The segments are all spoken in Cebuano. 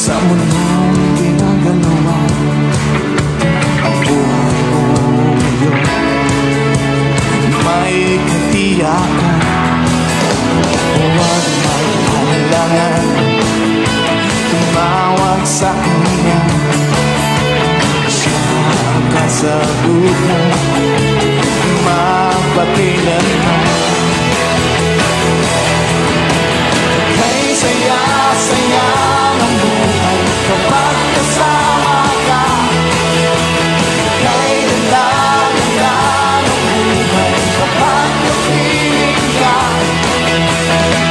Sa mundong ginagalawan, ang buhay mo ngayon may katiyakan. Huwag mag-alinlangan, tumawag sa Kanya. Siya ang kasagutan mo magpakailanman. Kay saya-saya ng buhay kapag kasama ka. Kay ganda-ganda ng buhay kapag kapiling ka.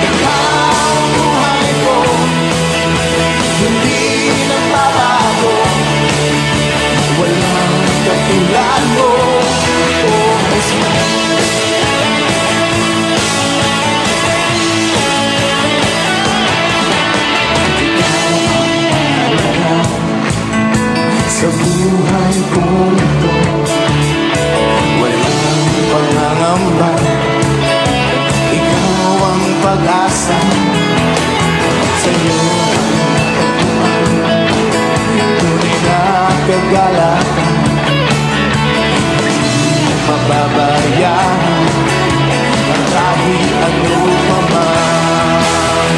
Ikaw ang buhay ko, hindi nagbabago. Walang katulad mo, oh Jesus. Ikaw ang mahalaga sa buhay kong ito. Walang pangangamba, ikaw ang pag-asa. Sa'yo ang natagpuan, tunay na kagalakan. Hindi mababayaan kahit ano pa man.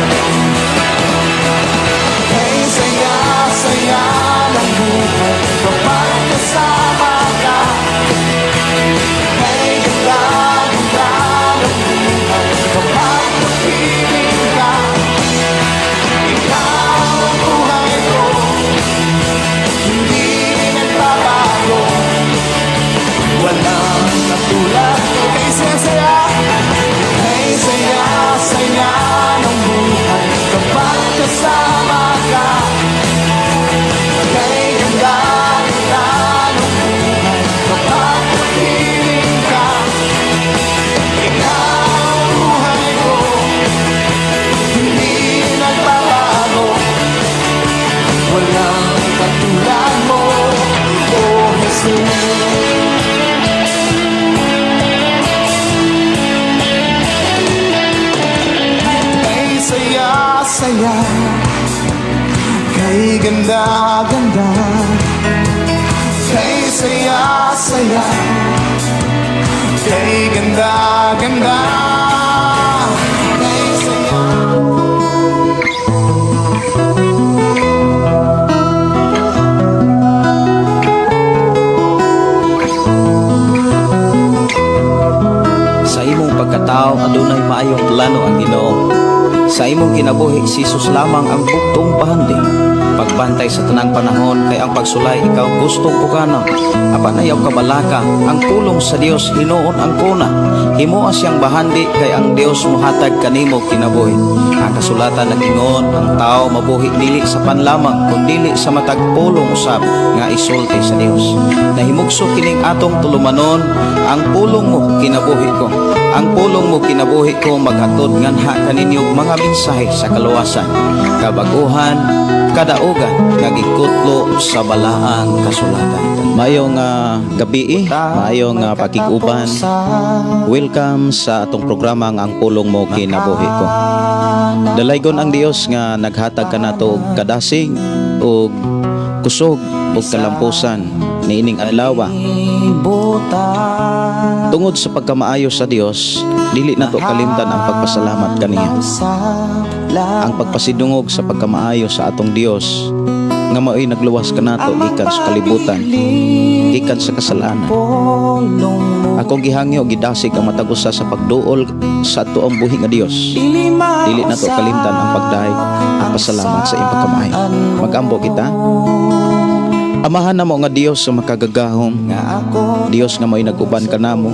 Kay saya-saya ng buhay kapag kasama ka. Kay ganda-ganda ng buhay kapag kapiling ka. Ikaw ang buhay ko, hindi nagbabago. Walang katulad mo. Kay saya-saya, kay saya-saya ng buhay kapag kasama ka. Kay ganda-ganda ng buhay kapag kapiling ka. Ikaw ang buhay ko, hindi nagbabago. Walang katulad mo, oh Jesus. Kay saya-saya, kay ganda-ganda, kay saya-saya, kay ganda-ganda, kay saya. Sa imong pagkatao adunay maayong plano ang Ginoo. Sa imong kinabuhi, si Jesus lamang ang buktong bahandi. Pagbantay sa tanang panahon kay ang pagsulay ikaw gustong pukanon. Apan ayaw kabalaka, ang pulong sa Dios hinuon ang kuna. Himoa siyang bahandi kay ang Dios mohatag kanimo kinabuhi. Ang kasulatan nag-ingon, ang tao mabuhi dili sa pan lamang kun dili sa matag pulong usab nga isulti sa Dios. Nahimugso kining atong tulumanon, ang pulong mo kinabuhi ko. Ang pulong mo kinabuhi ko maghatod nganha kaninyo mga mensahe sa kaluwasan, kabaguhan, kadaugan nga gikutlo sa balaang kasulatan. Maayong gabi, maayong pakig-uban. Welcome sa atong programa nga Ang Pulong Mo Kinabuhi Ko. Dalaygon ang Dios nga naghatag kanato og kadasig og kusog og kalampusan niining adlaw. Tungod sa pagkamaayo sa Dios, dili nato kalimtan ang pagpasalamat kaniya. Ang pagpasidungog sa pagkamaayo sa atong Dios nga mao'y nagluwas kanato gikan sa kalibutan, gikan sa kasalanan. Akong gihangyo, gidasig ang matag usa sa pagduol sa atoang buhi nga Dios. Dili nato kalimtan ang pagdayeg at pasalamat sa iyang pagkamaayo. Magambo kita. Amahan namo nga Dios sa makagagahom, Dios nga mao'y nag-uban kanamo,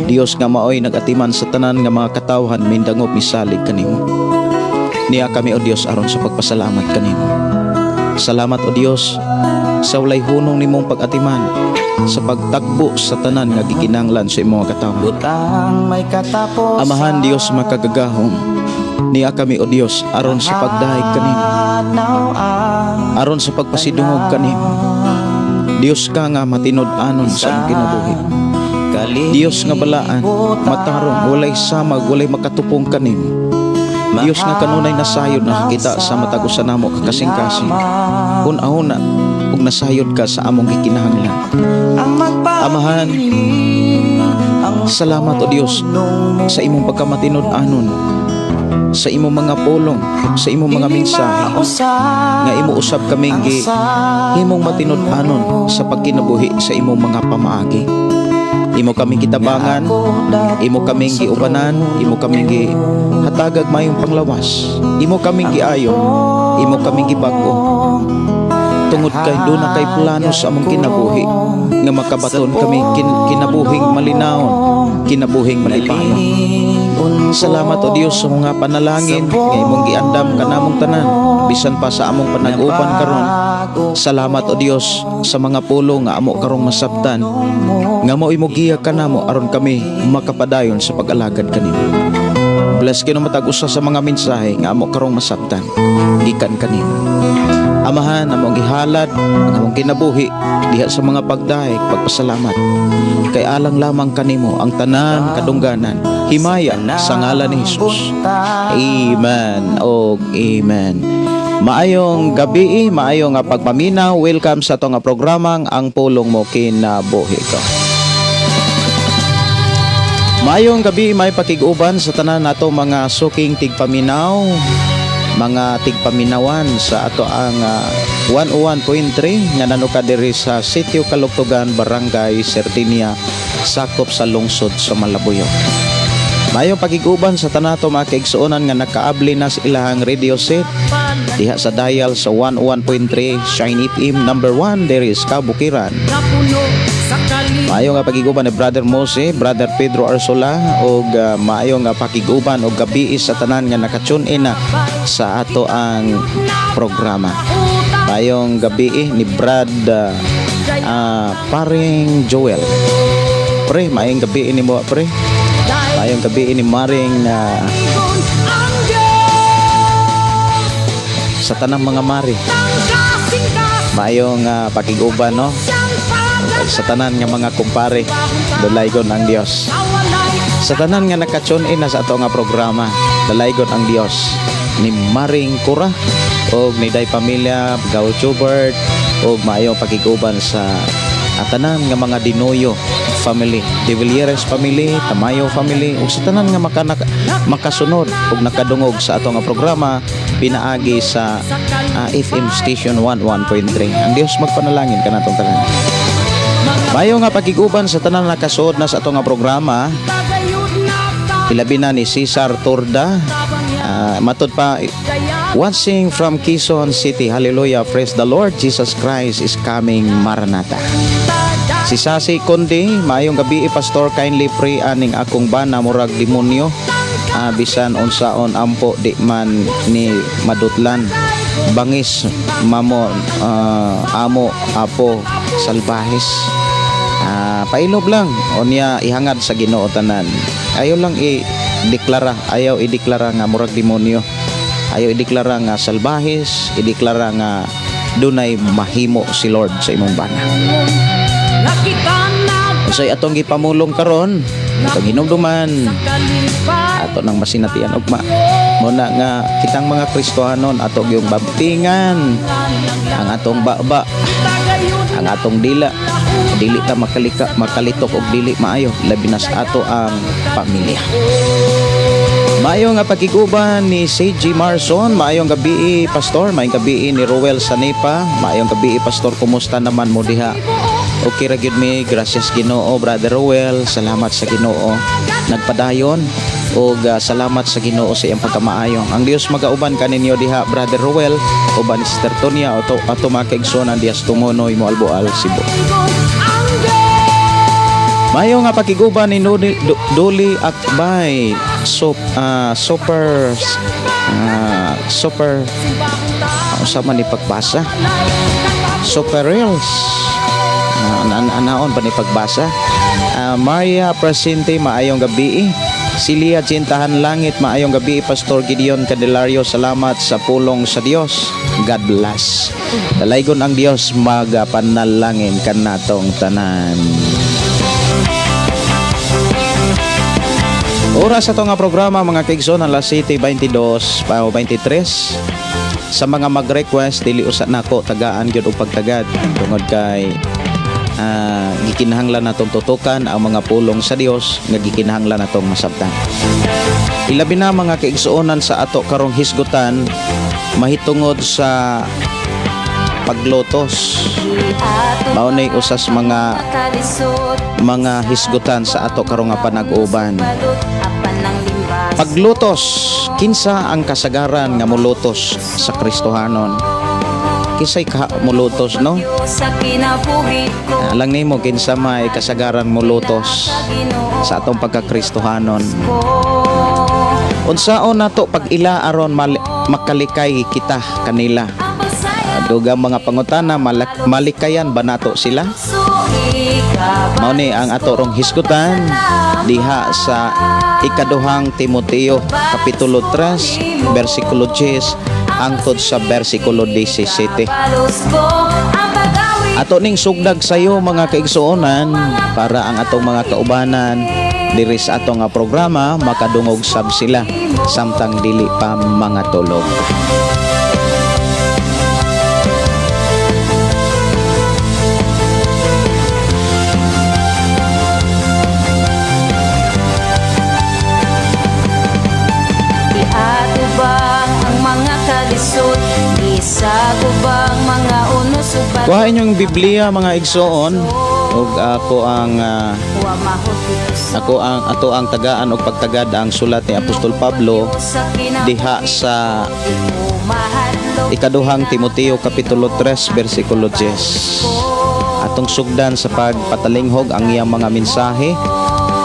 Dios nga mao'y nag-atiman sa tanan nga mga katawhan mindangop misalig kanimo. Niya kami, o Dios, aron sa pagpasalamat kanimo. Salamat, o Dios, sa walay hunong nimong pag-atiman sa pagtagbo sa tanan nga gikinahanglan sa imong mga katawhan. Amahan Dios makagagahom, niya kami, o Dios, aron sa pagdayeg kanimo, aron sa pagpasidungog kanimo. Dios ka nga matinud-anon sa imong kinabuhi. Dios nga balaan, matarong, walay samag, walay makatupong kanimo. Dios nga kanunay nasayod nakakita sa matag usa namo ka kasing-kasing. Hun-ahuna ug nasayod ka sa among gikinahanglan. Amahan, salamat, O Dios, sa imong pagkamatinud-anon, sa imong mga pulong, sa imong mga mensahe nga imo usab kaming gi himong matinud-anon sa pagkinabuhi sa imong mga pamaagi. Imo kaming gitabangan, imo kaming giubanan, imo kaming gi hatagag mayong panglawas, imo kaming giayo, imo kaming gibag-o. Tungod kay duna kay plano sa among kinabuhi nga makabaton kami kinabuhing malinawon, kinabuhing malipayon. Salamat, O Dios, sa mga panalangin nga imong giandam kanamong tanan bisan pa sa among panag-uban karon. Salamat, O Dios, sa mga pulong nga amo karong masabtan nga mao imo giya kanamo aron kami makapadayon sa pag-alagad kanimo. Bless kino matag usa sa mga mensahe nga amo karong masabtan gikan kanimo. Amahan, among gihalad ang among kinabuhi diha sa mga pagdayeg, pagpasalamat. Kay alang lamang kanimo ang tanan kadungganan. Himaya sa ngalan ni Jesus. Amen og amen. Maayong gabi, maayong nga pagpaminaw. Welcome sa atong nga programang Ang Pulong Mo Kinabuhi Ko. Maayong gabi, may pakig-uban sa tanan nato mga suking tigpaminaw, mga tigpaminawan sa ato ang 101.3 nga nanuka diri sa Sitio Kalugtugan, Barangay Sertinia, sakop sa lungsod sa Malabuyoc. Maayong pakig-uban sa tanan nato mga kaigsuonan nga nakaabli na sa ilahang radio set diha sa dial sa 101.3 Shine FM, number 1 diri sa Kabukiran. Maayo nga pakiguban ni Brother Mose, Brother Pedro Arsola ug maayo nga pakiguban og gabi sa tanan nga naka-tune in na sa ato ang programa. Maayong gabi ni Brad Paring Joel. Pre, maayong gabi nimo, pre. Maayong gabi ni Maring sa tanang mga mari. Maayong pakiguban, no, sa tanan nga mga kumpare, dalaygon ang Dios. Sa tanan nga naka-tune in na sa ato nga programa, dalaygon ang Dios. Ni Maring Kura og ni Day Pamilya Gaucho Bert og maayong pakiguban sa tanan nga mga Dinoyo family, De Villieres family, Tamayo family ug sa tanan nga makasunod ug nakadungog sa ato nga programa pinaagi sa FM station 11.3. Ang Dios magpanalangin kanatong tanan. Mayo nga pakiguban sa tanan nakasuod na sa ato nga programa, ilabi na ni Cesar Torda. Matod pa, watching from Quezon City. Hallelujah. Praise the Lord. Jesus Christ is coming. Maranatha. Si Sasi Kondi, maayong gabi, Pastor, kindly pray aning akong bana, murag demonyo. Bisan unsaon ampo, di man ni madutlan. Bangis mamo amo apo salbahis. Pailob lang unya ihangad sa Ginoo tanan. Ayaw lang i-deklara, ayaw ideklara nga murag demonyo. Ayaw ideklara nga salbahis, ideklara nga dunay mahimo si Lord sa imong bana. Unsay atong gipamulong karon, atong hinumduman, ato nang masinatian ugma. Mao na nga kitang mga Kristohanon, ato gyung babtingan ang atong baba, ang atong dila. Dili ta makalitok og dili maayo, labi na sa ato ang pamilya. Maayo nga pagkiguban ni CG Marson, maayong gabi, Pastor, maayong gabi ni Ruel Sanipa, maayong gabi, Pastor, kumusta naman mo diha? Okay ra gyud mi, gracias Ginoo, Brother Ruel, salamat sa Ginoo. Nagpadayon ug salamat sa Ginoo sa iyang pagkamaayo. Ang Dios magauban kaninyo diha, Brother Ruel, uban ni Sister Tonya, ato ato mga kaigsuonan diha sa Tungonoy, Moalboal, Cebu. Mayo nga pakiguban ni Nuli, Duli Akbay, so, super super unsa man ni pagbasa, super reels anaon pa ni pagbasa. Maria Presente, maayong gabi. Silia Cintahan Langit, maayong gabi, Pastor Gideon Candelario, salamat sa pulong sa Dios. God bless. Dalaygon ang Dios magapanalangin kanatong tanan. Oras sa nga programa, mga kaigsoon, alas 7:22 pa o 23. Sa mga mag-request, dili usa nako tagaan gyud og pagtagad tungod kay gikinahanglan natong tutukan ang mga pulong sa Dios nga gikinahanglan natong masabtan. Ilabi na, mga kaigsuonan, sa ato karong hisgutan mahitungod sa paglotos. Mao ni usas mga hisgutan sa ato karong nga panag-uban. Paglutos, kinsa ang kasagaran nga mulutos sa Kristohanon? Kinsay ka mulutos, no? Alang nimo, kinsa may kasagaran mulutos sa atong pagkakristohanon? Unsaon nato pag-ila aron makalikay kita kanila? Dugang mga pangutana, malikayan ba nato sila? Mao ni ang ato rong hisgutan diha sa Ikaduhang Timoteo kapitulo 3 bersikulo 10 hangtod sa bersikulo 17. Ato ning sugdag sayo, mga kaigsuonan, para ang atong mga kaubanan diri sa atong nga programa makadungog sab sila samtang dili pa mga tulog. Iatubang ang mga kalisod, Isagubang mga unos ug Kuha inyong Biblia, mga igsoon, ug ako ang ato ang tagaan og pagtagad ang sulat ni Apostol Pablo diha sa Ikaduhang Timoteo kapitulo 3 bersikulo 10. Atong sugdan sa pagpatalinghog ang iyang mga mensahe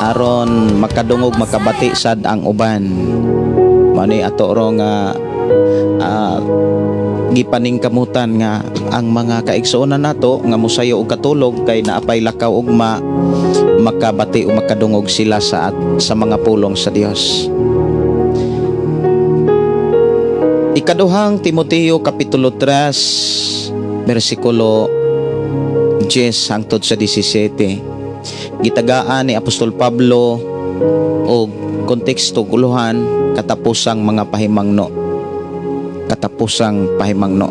aron makadungog, makabati sad ang uban. Mao ni ato rong gipaningkamutan nga ang mga kaigsuonan nato nga mosayo og katulog kay naapay lakaw ugma, makabati o makadungog sila sa mga pulong sa Dios. Ikaduhang Timoteo kapitulo 3 bersikulo 10 hangtod sa 17. Gitagaan ni Apostol Pablo og konteksto guluhan, katapusang mga pahimangno. Katapusang pahimangno.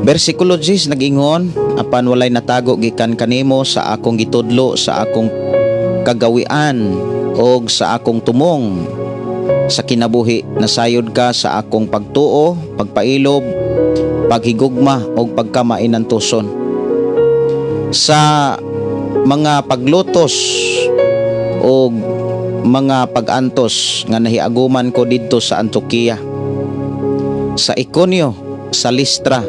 Bersikulo 10 nag-ingon, "Apan walay natago gikan kanimo sa akong gitudlo, sa akong kagawian og sa akong tumong sa kinabuhi. Nasayod ka sa akong pagtuo, pagpailob, paghigugma ug pagkamainantuson." Sa mga paglutos og mga pag-antos nga nahiaguman ko didto sa Antioquia, sa Iconio, sa Listra,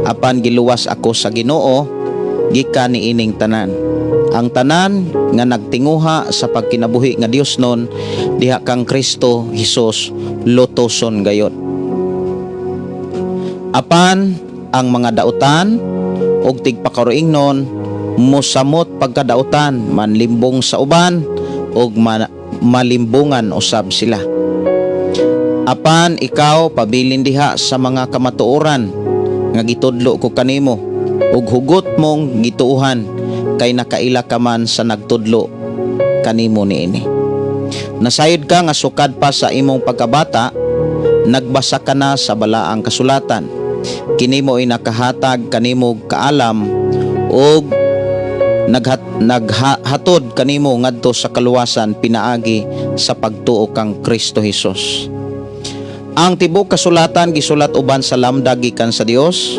apan giluwas ako sa Ginoo gikan niining tanan. Ang tanan nga nagtinguha sa pagkinabuhi nga Diosnon diha kang Kristo Hesus lutoson gayod. Apan ang mga dautan og tigpakaroingnon mosamot pagkadautan, manlimbong sa uban ug malimbungan usab sila. Apan ikaw, pabilin diha sa mga kamatuoran nga gitudlo ko kanimo ug hugot mong gituohan, kay nakaila ka man sa nagtudlo kanimo niini. Nasayod ka nga sukad pa sa imong pagkabata nagbasa ka na sa balaang kasulatan. Kini mo'y nakahatag kanimo kaalam ug naghatod kanimo ngadto sa kaluwasan pinaagi sa pagtuo kang Kristo Hesus. Ang tibuok kasulatan gisulat uban sa lamdag gikan sa Dios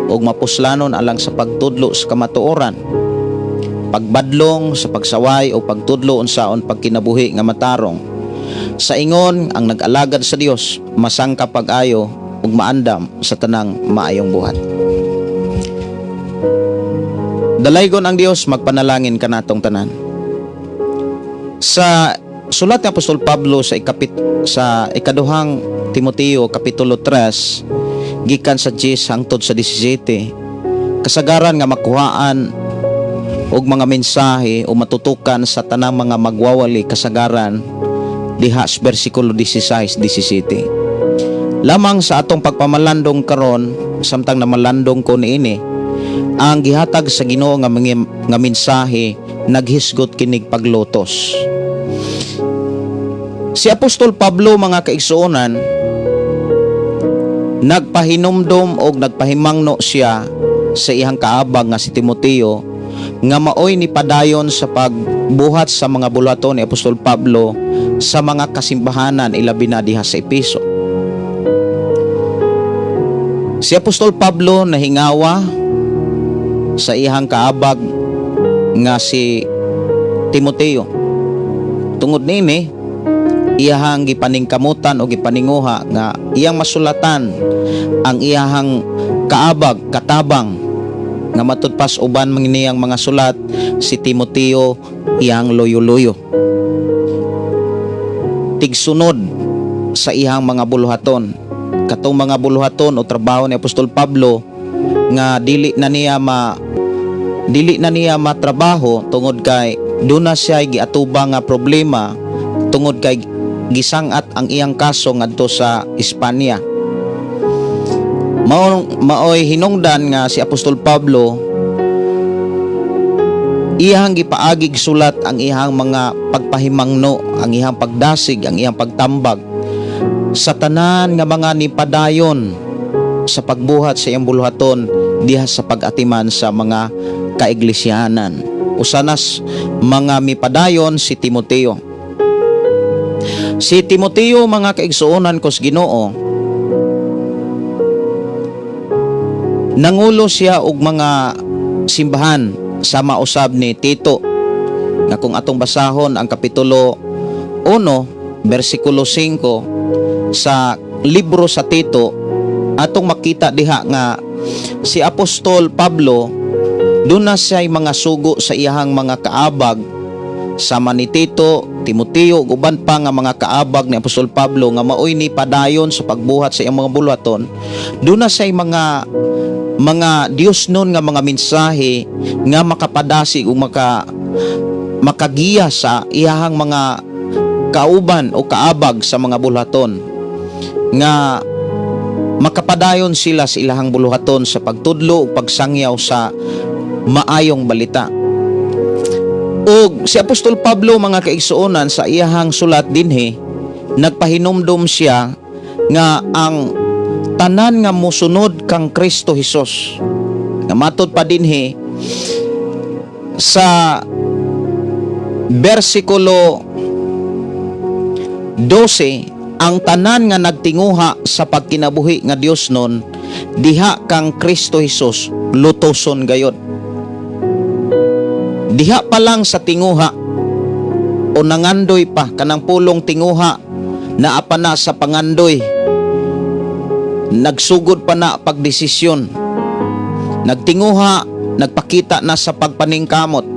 ug mapuslanon alang sa pagtudlo sa kamatuoran, pagbadlong, sa pagsaway o pagtudlo unsaon pagkinabuhi nga matarong. Sa ingon ang nag-alagad sa Dios masangka pag-ayo ug maandam sa tanang maayong buhat. Dalaygon ang Dios, magpanalangin kanatong tanan. Sa sulat ni Apostol Pablo sa Ikaduhang Timoteo kapitulo 3 gikan sa 10 hangtod sa 17, kasagaran nga makuhaan og mga mensahe o matutukan sa tanang mga magwawali, kasagaran diha sa bersikulo 16, 17. Lamang sa atong pagpamalandong karon, samtang namalandong ko niini, ang gihatag sa Ginoo nga mensahe naghisgot kinig paglutos. Si Apostol Pablo, mga kaigsuonan, nagpahinumdom og nagpahimangno siya sa iyang kaabag nga si Timoteo nga maoy ni padayon sa pagbuhat sa mga buluhaton ni Apostol Pablo sa mga kasimbahanan, ilabi na diha sa Epeso. Si Apostol Pablo nahingawa sa iyang kaabag nga si Timoteo. Tungod nini, iyahang gipaningkamutan o gipaninguha nga iyang masulatan ang iyahang kaabag, katabang, nga matud pas uban man niyang mga sulat, si Timoteo iyang loyo-loyo. Tigsunod sa iyang mga buluhaton. Katong mga buluhaton o trabaho ni Apostol Pablo nga dili na niya matrabaho tungod kay duna siya giatubang nga problema, tungod kay gisangat ang iyang kaso ngadto sa Espanya. Mao maoy hinungdan nga si Apostol Pablo iyang gipaagig sulat ang iyang mga pagpahimangno, ang iyang pagdasig, ang iyang pagtambag sa tanan nga mga nipadayon sa pagbuhat sa iyang buluhaton diha sa pag-atiman sa mga kaiglesiahanan. Usa nas mga mipadayon, si Timoteo. Si Timoteo, mga kaigsuonan kos Ginoo, nangulo siya og mga simbahan sama usab ni Tito, nga kung atong basahon ang kapitulo 1 bersikulo 5 sa libro sa Tito, atong makita diha nga si Apostol Pablo duna siya mga sugo sa iyahang mga kaabag sama ni Tito, Timoteo ug uban pa nga mga kaabag ni Apostol Pablo nga maoy ni padayon sa pagbuhat sa iyang mga buluhaton. Duna siya mga Dios nun nga mga mensahe nga makapadasig ug makagiya sa iyahang mga kauban o kaabag sa mga buluhaton nga makapadayon sila sa ilahang buluhaton sa pagtudlo ug pagsangyaw sa maayong balita. Ug si Apostol Pablo, mga kaigsuonan, sa iyahang sulat dinhi, nagpahinumdom siya nga ang tanan nga mosunod kang Kristo Hesus, nga matud pa dinhi sa bersikulo 12, ang tanan nga nagtinguha sa pagkinabuhi nga Dios nun diha kang Kristo Hesus lutoson gayod. Diha pa lang sa tinguha o nangandoy pa, kanang pulong tinguha, naa pa na sa pangandoy, nagsugod pa na pagdesisyon, nagtinguha, nagpakita na sa pagpaningkamot.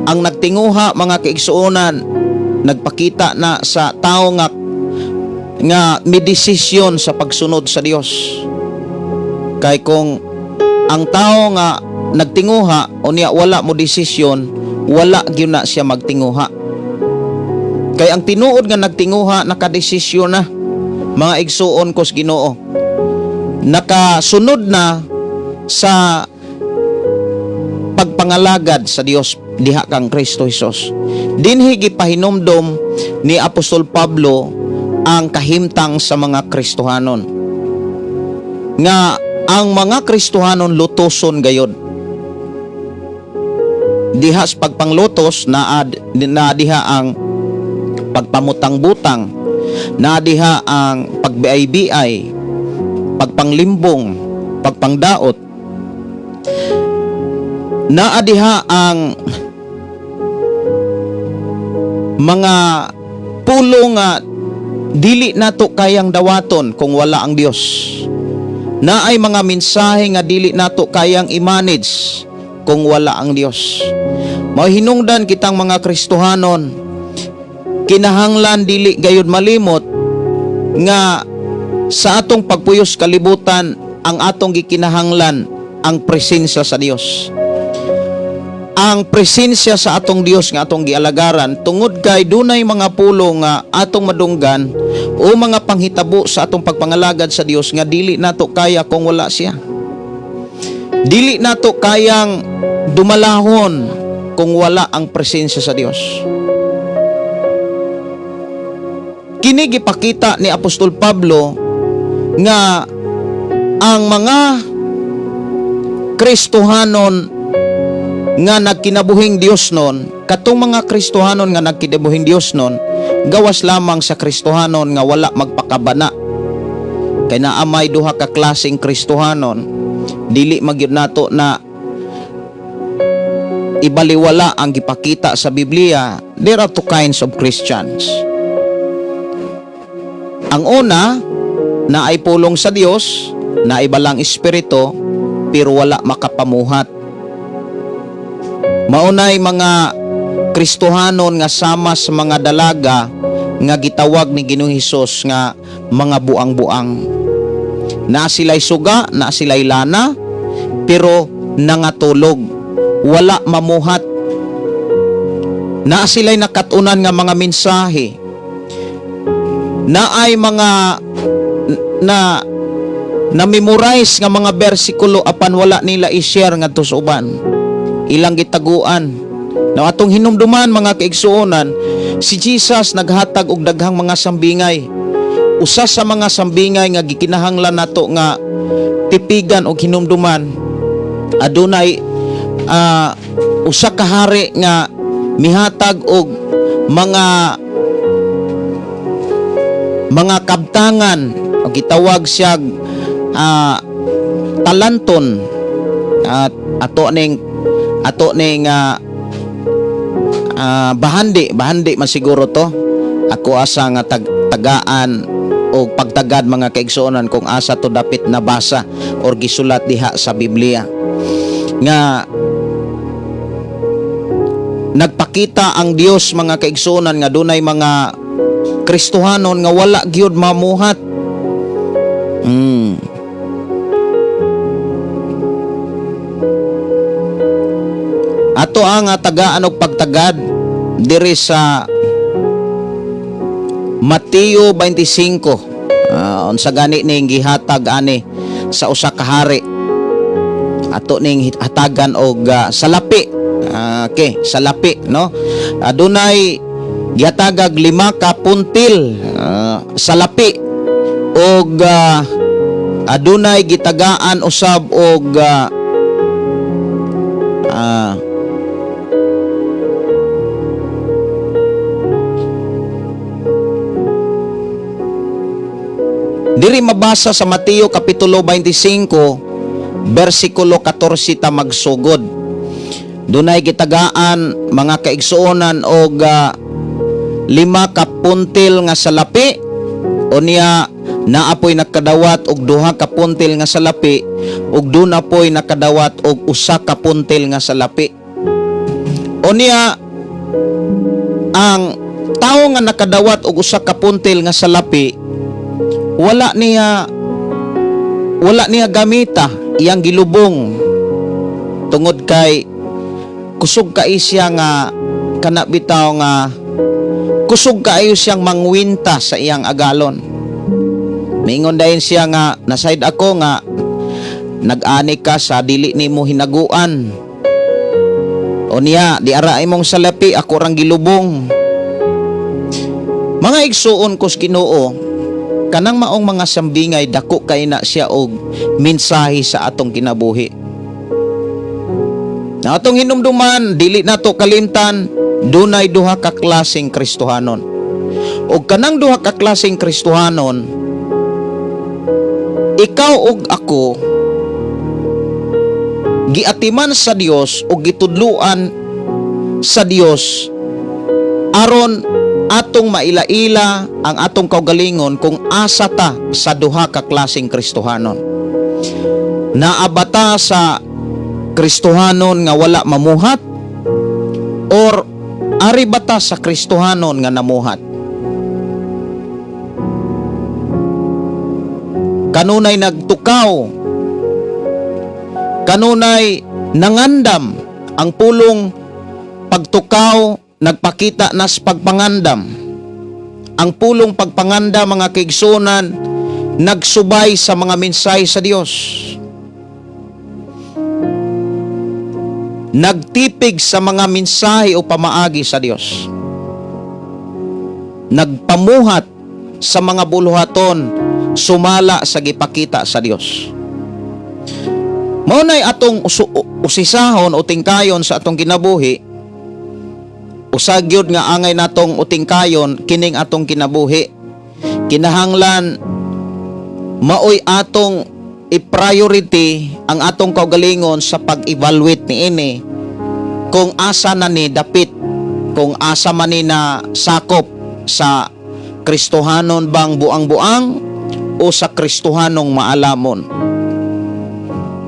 Ang nagtinguha, mga kaigsuonan, nagpakita na sa tao nga nga midesisyon sa pagsunod sa Dios. Kay kung ang tao nga nagtinguha unya wala mo desisyon, wala gyud na siya magtinguha. Kay ang tinuod nga nagtinguha, nakadesisyon na, mga igsuon kos Ginoo, nakasunod na sa pagpangalagad sa Dios diha kang Kristo Hesus. Dinhi gipahinumdom ni Apostol Pablo ang kahimtang sa mga Kristohanon nga ang mga Kristohanon lutoson gayod. Diha sa pagpanglutos na diha ang pagpamutang-butang, na diha ang pagbiay-biay, pagpanglimbong, pagpangdaot, naa diha ang mga pulo nga dili nato kayang dawaton kung wala ang Dios. Naay mga mensahe nga dili nato kayang i-manage kung wala ang Dios. Mao hinungdan kitang mga Kristohanon, kinahanglan dili gayud malimot nga sa atong pagpuyos kalibutan, ang atong gikinahanglan ang presensya sa Dios. Ang presensya sa atong Dios nga atong gialagaran, tungod kay dunay mga pulo nga atong madunggan o mga panghitabo sa atong pagpangalagad sa Dios nga dili nato kaya kung wala siya. Dili nato kayang dumalahon kung wala ang presensya sa Dios. Kini gipakita ni Apostol Pablo nga ang mga Kristohanon nga nagkinabuhing Dios nun, katong mga Kristohanon nga nagkinabuhing Dios nun, gawas lamang sa Kristohanon nga wala magpakabana. Kay naa may duha ka klaseng Kristohanon, dili magyud nato na ibaliwala ang gipakita sa Biblia. There are two kinds of Christians. Ang una, naay pulong sa Dios, naay Balaang Espiritu, pero wala makapamuhat. Maunay mga Kristohanon nga sama sa mga dalaga nga gitawag ni Ginoong Hesus nga mga buang-buang. Na sila'y suga, na sila'y lana, pero nangatulog, wala mamuhat. Na sila'y nakatunan nga mga mensahe. Naay mga na na-memorize nga mga bersikulo apan wala nila i-share ngadto sa uban. Ilang gitaguan. Na atong hinumduman, mga kaigsuonan, si Jesus naghatag og daghang mga sambingay. Usa sa mga sambingay nga gikinahanglan nato nga tipigan og hinumduman, adunay usa ka hari nga mihatag og mga kabtangan o gitawag siya talanton, at ato ning bahandi bahandi man siguro to. Ako asa nga tagaan o pagtagad, mga kaigsuonan, kung asa to dapit nabasa or gisulat diha sa Biblia nga nagpakita ang Dios, mga kaigsuonan, nga dunay mga Kristohanon nga wala gyud mamuhat. Ato ang tagaan og pagtagad diri sa Mateo 25. Unsa gani ning gihatag ani sa usa ka hari? Ato ning hatagan og salapi. Okay, salapi, no. Adunay gihatagag 5 ka puntil salapi og adunay gitagaan usab og diri mabasa sa Mateo kapitulo 25 bersikulo 14 ta magsugod. Dunay gitagaan, mga kaigsuonan, og 5 ka puntil nga salapi. Unya naapoy nakadawat og 2 ka puntil nga salapi ug duna poy nakadawat og 1 ka puntil nga salapi. Unya ang tawo nga nakadawat og 1 ka puntil nga salapi, wala niya gamita, iyang gilubong tungod kay kusog kay siya nga kana bitaw nga kusog kaayo siyang mangwinta sa iyang agalon. Mingon dayon siya nga nasayod ako nga nag-ani ka sa dili nimo hinaguan. Unya, di ara imong salapi, ako rang gilubong. Mga igsuon ko sa Ginoo, kanang maong mga sambingay, dako kay na siya og mensahe sa atong kinabuhi. Na atong hinumduman, dili nato kalimtan, dunay duha ka klaseng Kristohanon. Og kanang duha ka klaseng Kristohanon, ikaw ug ako giatiman sa Dios o gitudluan sa Dios aron atong maila-ila ang atong kaugalingon kung asa ta sa duha ka klaseng Kristohanon. Naa ba ta sa Kristohanon nga wala mamuhat or ari ba ta sa Kristohanon nga namuhat? Kanunay nagtukaw, kanunay nangandam. Ang pulong pagtukaw nagpakita nas pagpangandam. Ang pulong pagpangandam, mga kaigsuonan, nagsubay sa mga mensahe sa Dios, nagtipig sa mga mensahe o pamaagi sa Dios, nagpamuhat. sa mga buluhaton sumala sa gipakita sa Dios. Mao nay atong usisahon o tingkayon sa atong kinabuhi. Usa gyud nga angay natong utingkayon kining atong kinabuhi. Kinahanglan maoy atong i-priority ang atong kaugalingon sa pag-evaluate niini, kung asa na ni dapit, kung asa man ni na sakop, sa Kristohanon bang buang-buang o sa Kristohanong maalamon.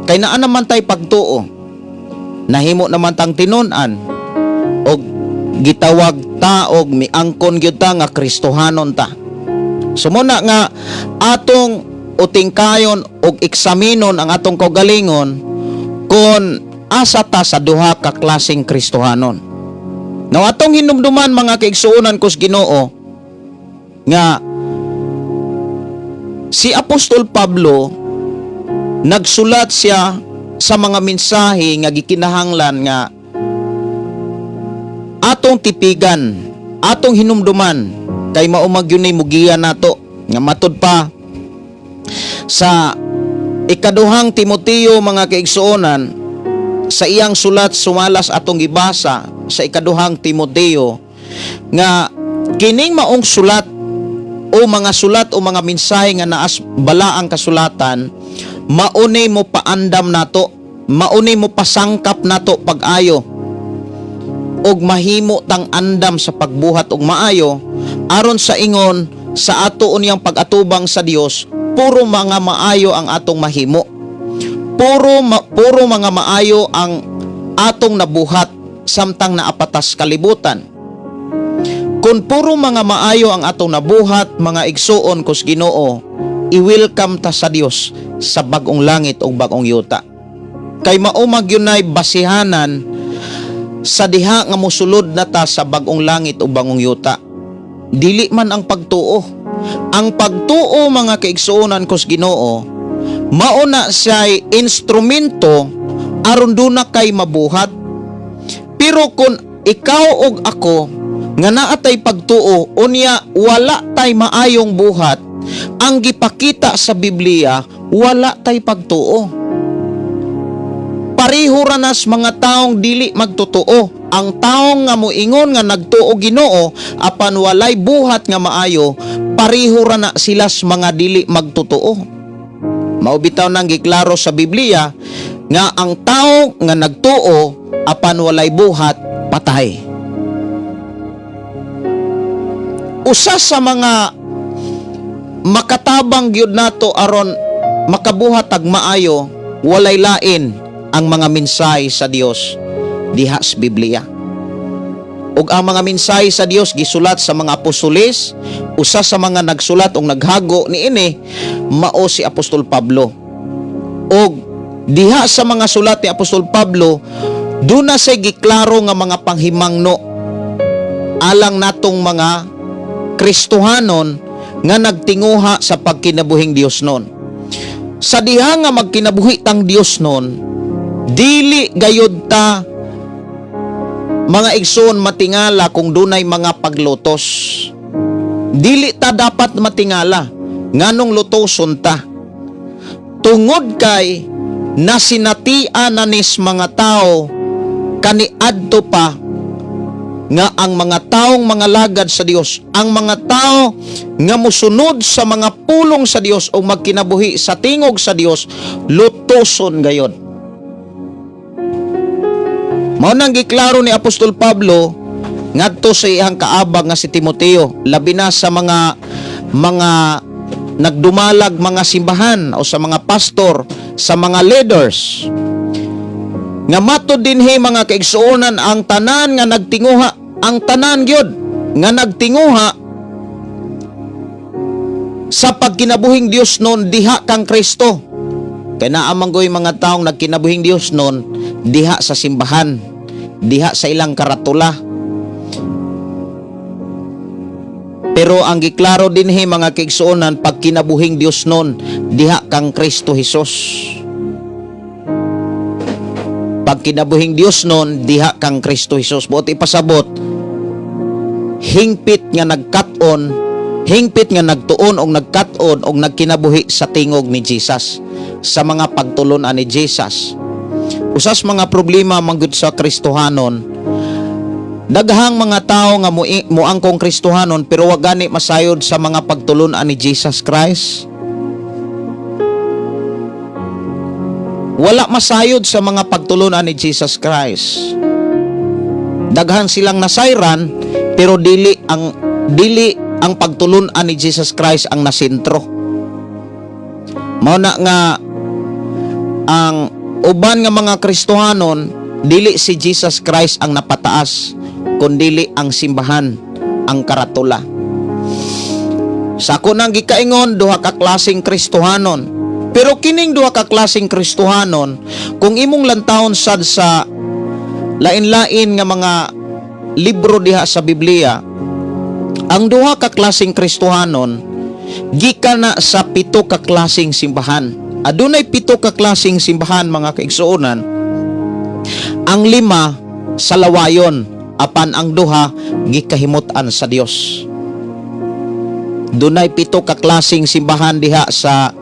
Kay naa naman tay pagtuo, nahimo naman tang tinun-an og gitawag ta og miangkon gyud ta nga Kristohanon ta. So muna nga atong utingkayon og eksaminon ang atong kaugalingon kung asa ta sa duha ka klaseng Kristohanon. Now, atong hinumduman, mga kaigsuonan kus Ginoo, nga si Apostol Pablo, nagsulat siya sa mga mensahe nga gikinahanglan nga atong tipigan, atong hinumduman, kay mao man gyud ni mugiya nato nga matud pa sa Ikaduhang Timoteo, mga kaigsuonan, sa iyang sulat sumalas atong gibasa sa Ikaduhang Timoteo nga kining maong sulat o mga sulat o mga mensahe nga naas balaang kasulatan, mauni mo paandam nato, mauni mo pasangkap nato pag-ayo og mahimo tang andam sa pagbuhat og maayo, aron sa ingon sa ato unyang pag-atubang sa Dios, puro mga maayo ang atong mahimo, puro mga maayo ang atong nabuhat samtang naapatas kalibutan. Kung puro mga maayo ang atong nabuhat, mga igsuon kus Ginoo, i-welcome ta sa Dios sa bag-ong langit ug bag-ong yuta. Kay mao magyunay basihanan sa diha nga mosulod na ta sa bag-ong langit ug bag-ong yuta. Dili man ang pagtuo. Ang pagtuo, mga kaigsuonan kus Ginoo, mao na siya'y instrumento aron duna kay mabuhat. Pero kung ikaw og ako nga naatay pagtuo, unya wala tay maayong buhat, ang gipakita sa Biblia, wala tay pagtuo. Pareho ra nas mga taong dili magtotoo. Ang taong nga moingon nga nagtuo Ginoo apan walay buhat nga maayo, pareho ra na sila sa mga dili magtotoo. Mao bitaw nang giklaro sa Biblia nga ang tao nga nagtuo apan walay buhat, patay. Usa sa mga makatabang gyud nato aron makabuhat tag maayo, walay lain ang mga mensahe sa Dios diha sa Biblia. Ug ang mga mensahe sa Dios gisulat sa mga apostoles, usa sa mga nagsulat og naghago niini mao si Apostol Pablo. Og diha sa mga sulat ni Apostol Pablo, duna say giklaro nga mga panghimangno alang natong mga Kristohanon nga nagtinguha sa pagkinabuhing Dios nun. Sa diha nga magkinabuhi tang Dios nun, dili gayud ta, mga igsoon, matingala kung dunay mga paglutos. Dili ta dapat matingala nganong lutoson ta. Tungod kay nasinatian na nis mga tao kaniadto pa nga ang mga taong mga lagad sa Dios, ang mga tao nga musunod sa mga pulong sa Dios o magkinabuhi sa tingog sa Dios, lutoson gayod. Mao nang giklaro ni Apostol Pablo ngadto sa iyang kaabag nga si Timoteo, labi na sa mga nagdumalag mga simbahan o sa mga pastor, sa mga leaders. Nga matod dinhi, mga kaigsuonan, ang tanan nga nagtinguha, ang tanan gyud nga nagtinguha sa pagkinabuhing Dios noon diha kang Kristo. Kay naa man goy mga taong nagkinabuhing Dios noon diha sa simbahan, diha sa ilang karatula. Pero ang giklaro dinhi, mga kaigsuonan, pagkinabuhing Dios noon diha kang Kristo Hesus. Pagkinabuhing Dios noon diha kang Kristo Hesus. Buot ipasabot, hingpit nga nagkat-on, Hingpit nga nagtuon og nagkat-on og nagkinabuhi sa tingog ni Jesus, sa mga pagtulon-an ni Jesus. Usas mga problema manggod sa Kristohanon, daghang mga tao nga muangkong Kristohanon pero wa gani masayod sa mga pagtulon-an ni Jesus Christ. Wala masayod sa mga pagtulon-an ni Jesus Christ. Daghan silang nasayran pero dili ang pagtulun-an ni Jesus Christ ang nasentro. Mao na nga ang uban nga mga Kristohanon, dili si Jesus Christ ang napataas kundili ang simbahan, ang karatula. Sa ako nang gikaingon, duha ka klaseng Kristohanon. Pero kining duha ka klaseng Kristohanon, kung imong lantawon sad sa lain-lain nga mga libro diha sa Biblia, ang duha ka klaseng Kristohanon gikan na sa 7 ka klaseng simbahan. Adunay 7 ka klaseng simbahan, mga kaigsuonan. Ang 5 sa lawayon, apan ang 2 gikahimut-an sa Dios. Dunay 7 ka klaseng simbahan diha sa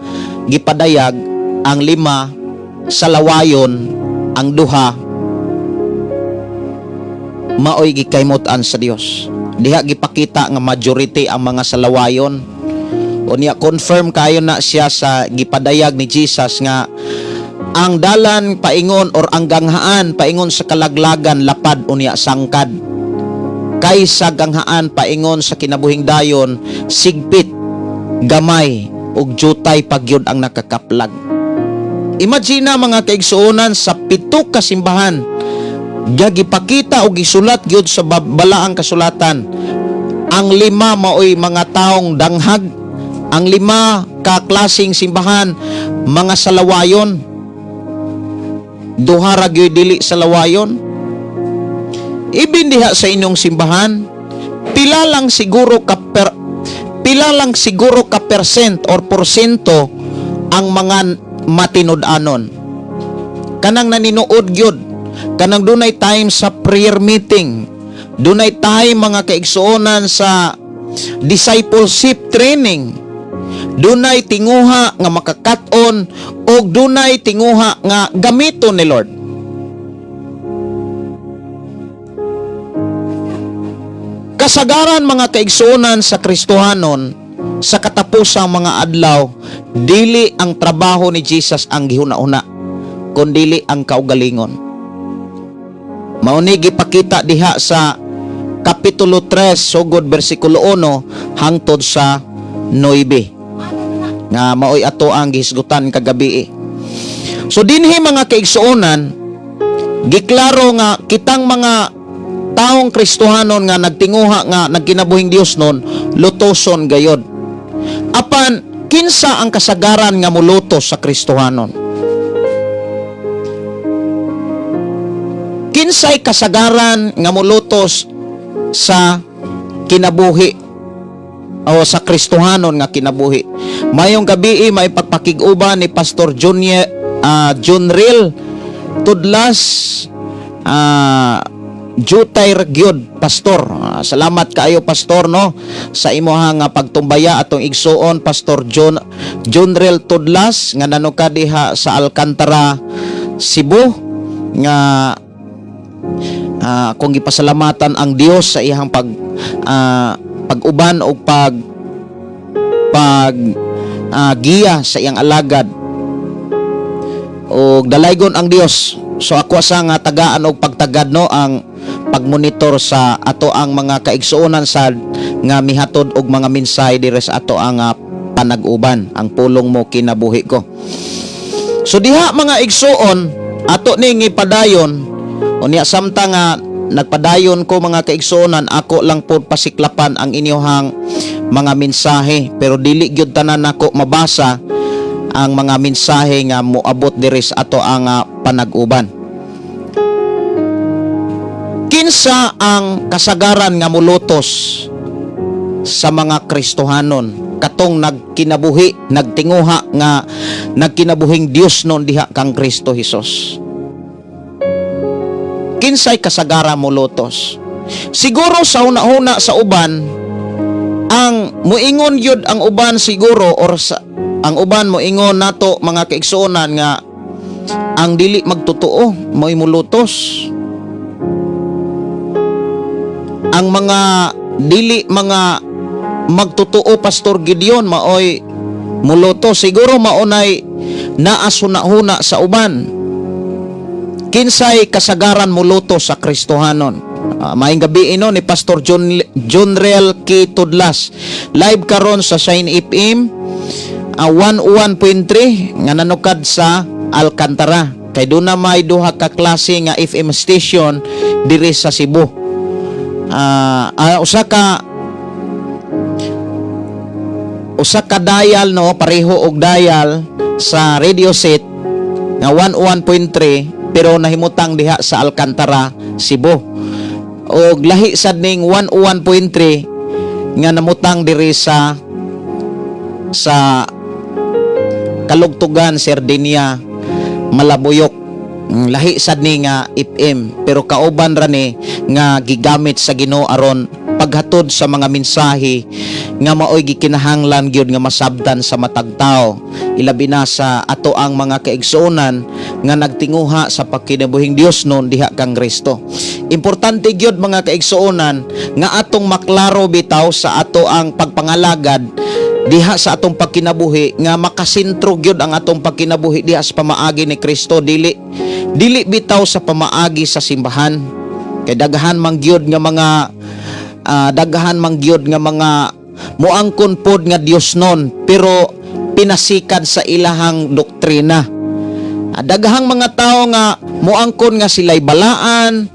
gipadayag, ang 5 sa lawayon, ang 2 maoy gikahimut-an sa Dios. Diha gipakita nga majority ang mga sa lawayon. Unya confirm kayo na siya sa gipadayag ni Jesus nga ang dalan paingon or ang ganghaan paingon sa kalaglagan lapad unya sangkad, kaysa ganghaan paingon sa kinabuhing dayon sigpit, gamay ug jutay pagyud ang nakakaplag. Imagine na, mga kaigsuonan, sa 7 ka simbahan gipakita og gisulat gyud sa balaang kasulatan, ang 5 maoy mga taong danghag, ang 5 ka klaseng simbahan mga salawayon, 2 ra gyud dili salawayon. Ibin diha sa inyong simbahan, pila lang siguro ka percent or porsyento ang mga matinud-anon, kanang naninuod gyud, kanang dunay time sa prayer meeting, dunay time, mga kaigsuonan, sa discipleship training, dunay tinguha nga makakat-on og dunay tinguha nga gamiton ni Lord. Kasagaran, mga kaigsuonan, sa Kristohanon sa katapusang mga adlaw, dili ang trabaho ni Jesus ang gihuna-huna kundili ang kaugalingon. Mao ni gipakita diha sa Kapitulo 3 sugod bersikulo 1 hangtod sa 9 nga maoy ato ang gihisgutan kagabi. So dinhi, mga kaigsuonan, giklaro nga kitang mga taong Kristohanon nga nagtinguha nga nagkinabuhing Dios nun, lutoson gayod. Apan kinsa ang kasagaran nga mulutos sa Kristohanon? Kinsay kasagaran nga mulutos sa kinabuhi o sa Kristohanon nga kinabuhi? Mayong gabi may pagpakig-uban ni Pastor Junior Junril Tudlas, jutay gyud, Pastor. Salamat kaayo, Pastor, no, sa imuha nga pagtumbaya atong igsuon Pastor John Junril Tudlas nga nanuka diha sa Alcantara, Cebu, nga kung gipasalamatan ang Dios sa iyang pag-uban o pag pag giya sa iyang alagad og dalaygon ang Dios. So ako sa nga tagaan og pagtagad, no, ang pagmonitor sa ato ang mga kaigsuonan sad nga mihatod og mga mensahe diri sa ato ang panag-uban, Ang Pulong Mo Kinabuhi Ko. So diha, mga igsuon, ato ning ipadayon. Unya samtang nga nagpadayon ko, mga kaigsuonan, ako lang po pasiklapan ang inyohang mga mensahe, pero dili gyud tanan nako mabasa ang mga mensahe nga moabot diri sa ato ang panag-uban. Kinsa ang kasagaran nga mulutos sa mga Kristohanon katong nagkinabuhi, nagtinguha nga nagkinabuhing Dios nun diha kang Kristo Hesus? Kinsay kasagara molutos? Siguro sa una-una sa uban, Ang muingon gyud ang uban siguro or sa, ang uban moingon nato, mga kaigsuonan, nga ang dili magtotoo mo'y mulutos. Ang mga dili mga magtotoo, Pastor Gideon, maoy mulutos. Siguro maunay naa huna sa uban. Kinsay kasagaran mulutos sa Kristohanon? Maayong gabii, no, ni Pastor John John Real K. Tudlas. Live karon sa Shine FM 101.3 nga nanukad sa Alcantara. Kay doon na may duha ka klase nga FM station diri sa Cebu. Usa ka dial, no, pareho og dial sa radio set nga 101.3 pero nahimutang diha sa Alcantara, Cebu. Og lahi sad ning 101.3 nga namutang diri sa Kalugtugan, Sardinia, Malabuyok. Lahi sad ni nga FM pero kauban ra ni nga gigamit sa Ginoo aron paghatod sa mga mensahe nga maoy gikinahanglan gyud nga masabtan sa matag tawo, ilabi na sa ato ang mga kaigsuonan nga nagtinguha sa pagkinabuhing Dios noon diha kang Kristo. Importante gyud, mga kaigsuonan, nga atong maklaro bitaw sa ato ang pagpangalagad diha sa atong pagkinabuhi nga makasentro gyud ang atong pagkinabuhi diha sa pamaagi ni Kristo, dili dili bitaw sa pamaagi sa simbahan, kay daghan man gyud nga mga muangkon pod nga Dios nun pero pinasikad sa ilahang doktrina. Daghang mga tao nga muangkon nga sila'y balaan,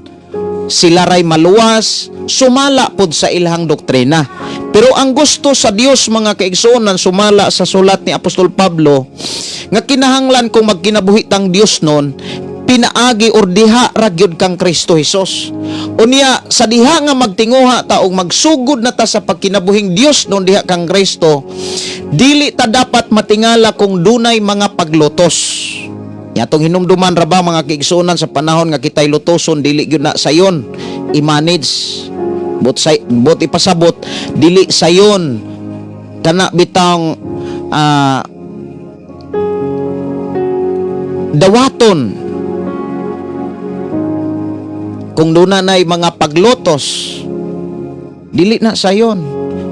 sila ray maluwas, sumala pod sa ilahang doktrina. Pero ang gusto sa Dios, mga kaigsuonan, sumala sa sulat ni Apostol Pablo, nga kinahanglan kung magkinabuhi tang Dios nun, pinaagi or diha ra gyud kang Kristo Hesus. Unya sa diha nga magtinguha ta og magsugod na ta sa pagkinabuhing Dios nun diha kang Kristo, dili ta dapat matingala kung dunay mga paglutos. Yatong hinumduman ra ba, mga kaigsuonan, sa panahon nga kita'y lutoson, dili gyud na sayon i-manage. But say, but ipasabot, dili sayon kana bitang dawaton kung duna nay mga paglotos, dili na sayon.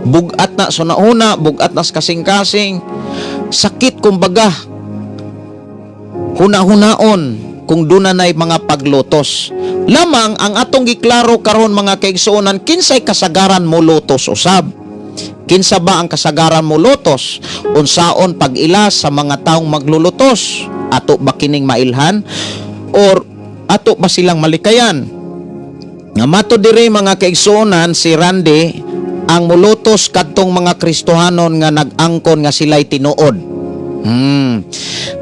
Bugat na sa nauna, bugat na sa kasing-kasing, sakit kumbaga huna-hunaon kung duna nay mga paglutos. Lamang ang atong giklaro karon, mga kaigsuonan, kinsay kasagaran mo lutos usab? Kinsa ba ang kasagaran mo lutos? Unsaon pag-ila sa mga taong maglulutos? Ato ba kining mailhan or ato ba silang malikayan? Nga mato diri, mga kaigsuonan, si Randy, ang mulutos kadtong mga Kristohanon nga nag-angkon nga sila'y tinuod.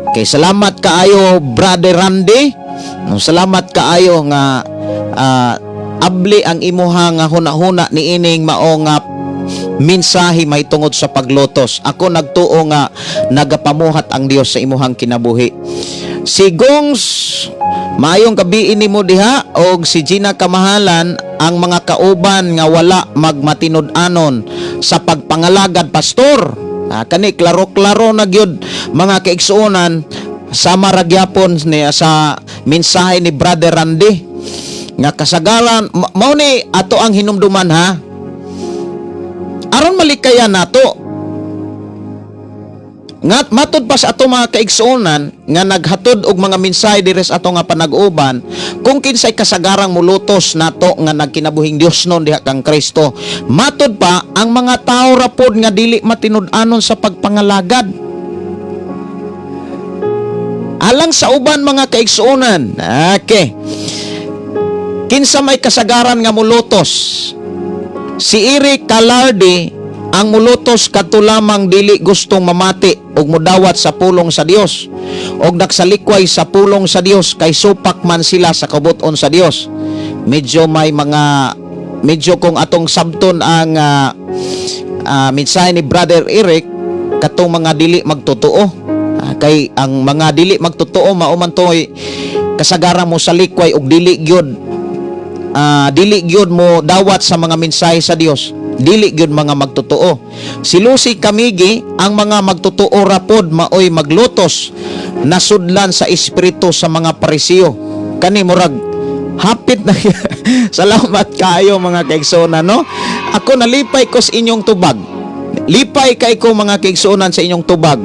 Okay, salamat kaayo, Brother Randy. No, salamat kaayo nga abli ang imuha nga huna-huna niining mao nga mensahe may tungod sa paglotos. Ako nagtuo nga nagapamuhat ang Dios sa imuhang kinabuhi. Si Gongs, maayong gabii nimo diha, og si Gina Kamahalan, ang mga kauban nga wala magmatinud-anon sa pagpangalagad, pastor. Kani klaro-klaro na gyud, mga kaigsuonan, sama ra gyapon ni sa mensahe ni Brother Randy nga kasagaran mao ni ato ang hinumduman ha, aron malikayan nato. Nga matud pa sa ato, mga kaigsuonan, nga naghatod og mga mensahe diri sa ato nga panag-uban, kung kinsay kasagarang mulutos nato nga nagkinabuhing Dios non diha kang Kristo, matud pa ang mga tawo ra pod nga dili matinud-anon sa pagpangalagad. Alang sa uban, mga kaigsuonan, okay, kinsa may kasagaran nga mulutos? Si Eric Calardi, ang mulutos kadto lamang dili gustong mamati og mudawat sa pulong sa Dios og nagsalikway sa pulong sa Dios kay supak man sila sa kabut-on sa Dios. Medyo may mga medyo kung atong sabton ang mensahe ni Brother Eric, katong mga dili magtotoo. Kay ang mga dili magtotoo mao man to'y kasagaran mo sa likway og dili gyud mo dawat sa mga mensahe sa Dios. Dili gyud mga magtotoo. Si Lucy Kamigi, ang mga magtotoo rapod maoy maglutos, nasudlan sa espiritu sa mga Pariseo. Kani murag hapit na. Salamat kaayo, mga kaigsuonan, no? Ako nalipay ko sa inyong tubag. Lipay kay ko, mga kaigsuonan, sa inyong tubag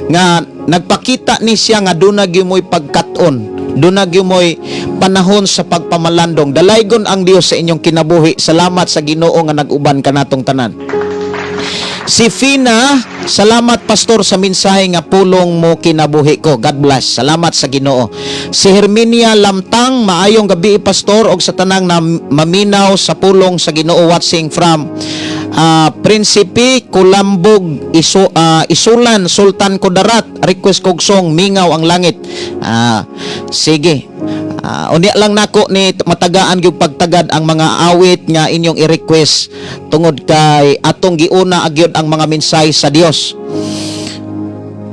nga nagpakita ni siya nga duna gyud mo'y pagkat-on, duna gyud mo'y panahon sa pagpamalandong. Dalaygon ang Dios sa inyong kinabuhi. Salamat sa Ginoo nga nag-uban kanatong tanan. Si Fina, "Salamat, Pastor, sa mensahe nga pulong mo kinabuhi ko. God bless." Salamat sa Ginoo. Si Herminia Lamtang, "Maayong gabi, Pastor, og sa tanang na maminaw sa pulong sa Ginoo, watching from Prinsipe, Kulambog, Isulan, Sultan Kudarat. Request kog song Mingaw ang Langit." Sige. Unya lang nako ni matagaan gyud pagtagad ang mga awit nga inyong i-request tungod kay atong giuna agyod ang mga mensahe sa Dios.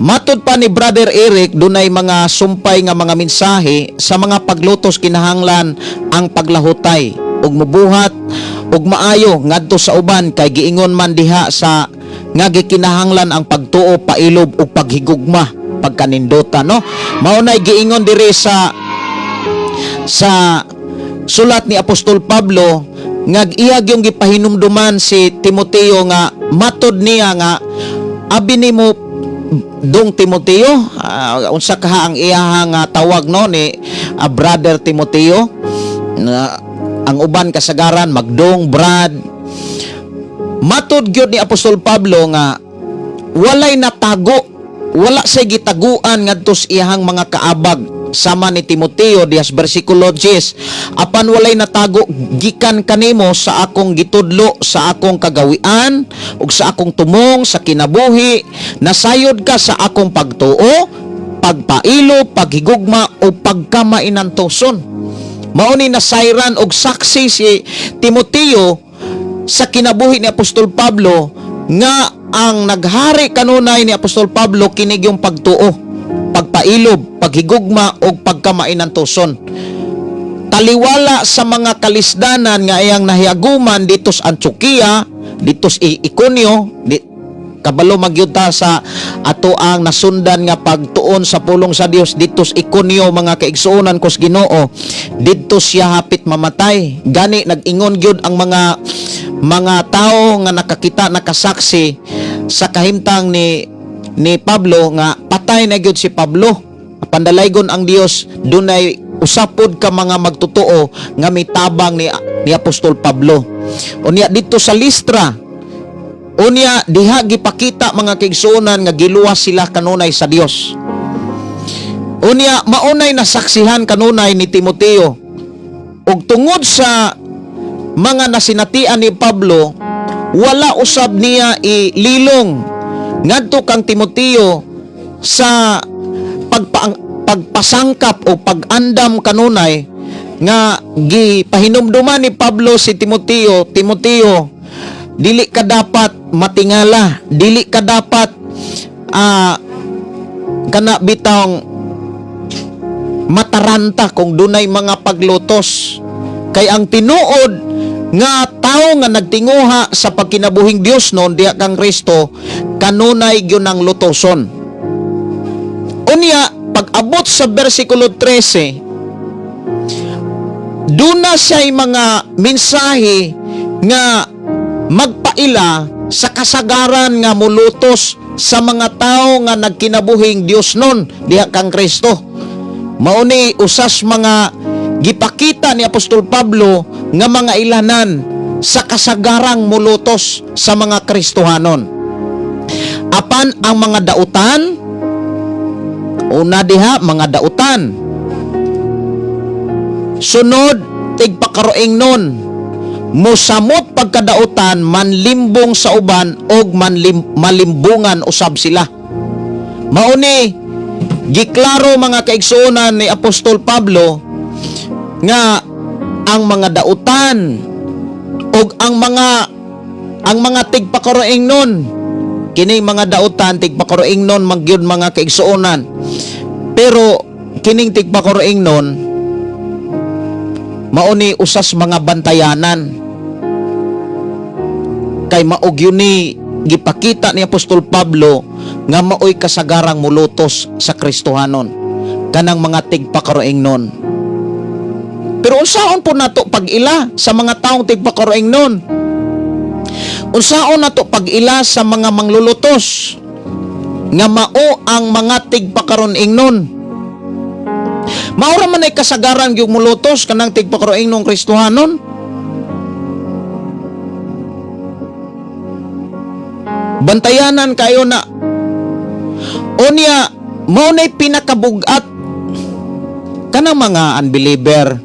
Matod pa ni Brother Eric, dunay mga sumpay nga mga mensahe sa mga paglutos, kinahanglan ang paglahutay ug mubuhat ug maayo ngadto sa uban kay giingon man diha sa nga gikinahanglan ang pagtuo, pailob ug paghigugma, pagkanindota, no? Mao nay giingon diri sa sulat ni Apostol Pablo nga iya yung gipahinumduman si Timoteo nga matod niya nga abi nimo dong Timoteo, unsa kaha ang iyahang tawag, no, ni Brother Timoteo na ang uban kasagaran magdong brad. Matod gyud ni Apostol Pablo nga walay natago, wala say gitaguan ngadto sa iyahang mga kaabag sama ni Timoteo dias bersikulo 10, "Apan walay natago gikan kanimo sa akong gitudlo, sa akong kagawian ug sa akong tumong sa kinabuhi. Nasayod ka sa akong pagtuo, pagpailo, paghigugma o pagkamainantoson." Mao ni nasayran og saksi si Timoteo sa kinabuhi ni Apostol Pablo nga ang naghari kanunay ni Apostol Pablo kini yung pagtuo, pagpailob, paghigugma ug pagkamainantoson. Taliwala sa mga kalisdanan nga iyang nahiaguman dito sa Antioquia, dito sa Iconio, kabalo magyud ta sa ato ang nasundan nga pagtuon sa pulong sa Dios dito sa Iconio, mga kaigsuonan ko sa Ginoo, didto siya hapit mamatay. Gani nag-ingon gyud ang mga tao nga nakakita, nakasaksi sa kahimtang ni Pablo nga patay na gyud si Pablo. Pandalaygon ang Dios, dunay usapod ka mga magtotoo nga mitabang ni Apostol Pablo. Unya dito sa Listra, unya diha gipakita, mga kaigsuonan, nga giluwas sila kanunay sa Dios. Unya maunay nasaksihan kanunay ni Timoteo ug tungod sa mga nasinatian ni Pablo, wala usab niya ililong ngadto kang Timoteo sa pagpasangkap o pag-andam kanunay nga gipahinumduman ni Pablo si Timoteo, "Timoteo, dili ka dapat matingala, dili ka dapat kana bitawng mataranta kung dunay mga paglutos kay ang tinuod nga tao nga nagtinguha sa pagkinabuhing Dios noon diha kang Kristo kanunay gyud ang lutoson." Unya pag-abot sa bersikulo 13, duna siya'y mga mensahe nga magpaila sa kasagaran nga mulutos sa mga tao nga nagkinabuhing Dios nun diha kang Kristo. Mao ni usas mga gipakita ni Apostol Pablo nga mga ilanan sa kasagarang mulutos sa mga Kristohanon. Apan ang mga dautan, una diha, mga dautan. Sunod, tigpakaroing nun. Musamot pagkadautan, manlimbong sa uban og malimbungan usab sila. Mauni giklaro, mga kaigsuonan, ni Apostol Pablo nga ang mga dautan og ang mga tigpakaroing nun. Kini mga dautan, tigpakaroing nun magyud, mga kaigsuonan, pero kining tigpakaroing nun mao ni usas mga bantayanan. Kay mao gyud ni gipakita ni Apostol Pablo nga maoy kasagarang mulutos sa Kristohanon, kanang mga tigpakaroengnon. Pero unsaon po nato pag-ila sa mga taong tigpakaroengnon? Unsaon nato pag-ila sa mga manglulutos nga mao ang mga tigpakaroengnon? Mao ra man ay kasagaran gyud mulutos kanang tigpakaroengnong Kristohanon. Bantayanan kayo na. Unya, mao na'y pinakabugat kanang mga unbeliever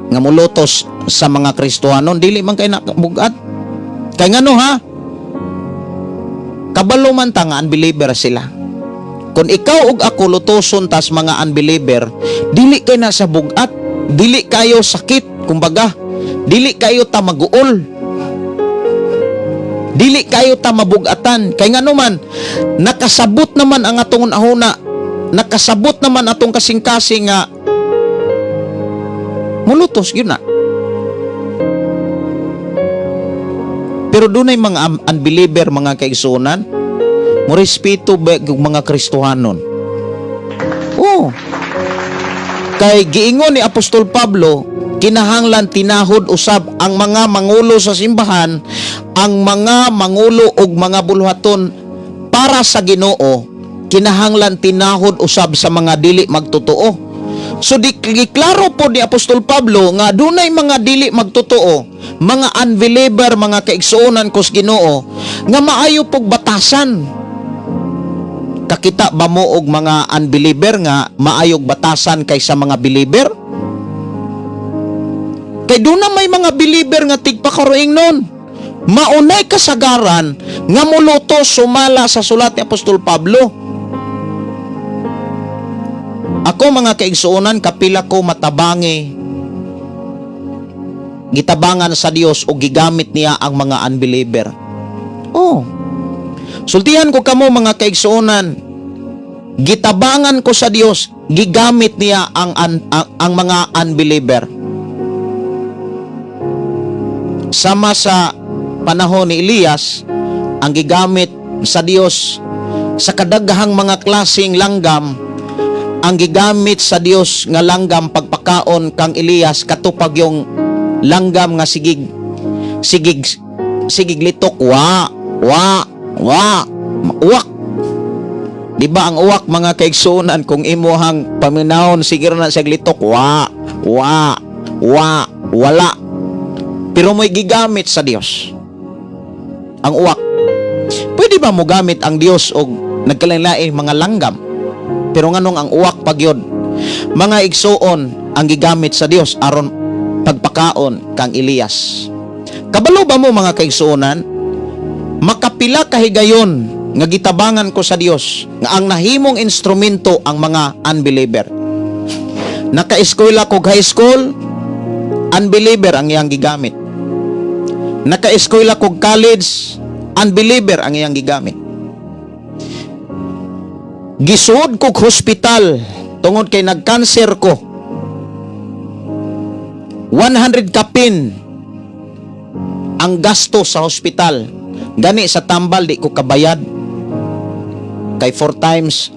nga mulutos sa mga Kristohanon, dili man kay nakabugat. Kay ngano ha? Kabalo man ta nga unbeliever sila. Kung ikaw ug ako lutoson tas mga unbeliever, dili kay na sa bugat, dili kayo sakit, kumbaga, dili kayo ta maguol. Dili kayo ta mabugatan. Kay ngano man, nakasabot naman ang atong ahuna, nakasabot naman atong kasing-kasing nga mulutos yun na. Pero dunay mga unbeliever, mga kaigsuonan, morespeto ba yung mga Kristohanon? Oo. Kay giingon ni Apostol Pablo, kinahanglan tinahod usab ang mga mangulo sa simbahan, ang mga mangulo og mga buluhaton para sa Ginoo, kinahanglan tinahod usab sa mga dili magtotoo. So di klaro po ni Apostol Pablo nga dunay mga dili magtotoo, mga unbeliever, mga kaigsuonan kus Ginoo, nga maayo pog batasan. Kakita ba mo og mga unbeliever nga maayog batasan kaysa mga believer? Kay doon na may mga believer nga tigpakaroing nun. Maunay kasagaran nga muluto sumala sa sulat ni Apostol Pablo. Ako, mga kaigsuonan, kapila ko matabangi, gitabangan sa Dios o gigamit niya ang mga unbeliever. Oh. Sultihan ko kamo, mga kaigsuonan, gitabangan ko sa Dios, gigamit niya ang mga unbeliever. Sama sa panahon ni Elias, ang gigamit sa Dios sa kadaghang mga klaseng langgam, ang gigamit sa Dios nga langgam pagpakaon kang Elias katupag yung langgam nga sigig sigig sigig litok, wa wa wa uwak. Di ba ang uwak, mga kaigsuonan, kung imuhang paminawon, sige na siya litok, wa wa wa, wala. Pero may gigamit sa Dios ang uwak. Pwede ba mo gamit ang Dios og nagkalain-lain mga langgam? Pero nganong ang uwak pagyod, mga igsuon, ang gigamit sa Dios aron pagpakaon kang Elias? Kabalo ba mo, mga kaigsuonan, makapila kahigayon nga gitabangan ko sa Dios nga ang nahimong instrumento ang mga unbeliever? Naka-eskwela ko high school, unbeliever ang iyang gigamit. Naka-eskwela ko college, unbeliever ang iyang gigamit. Gisuod ko hospital tungod kay nagkanser ko. 100 kapin ang gasto sa hospital. Gani sa tambal di ko kabayad. Kay 4 times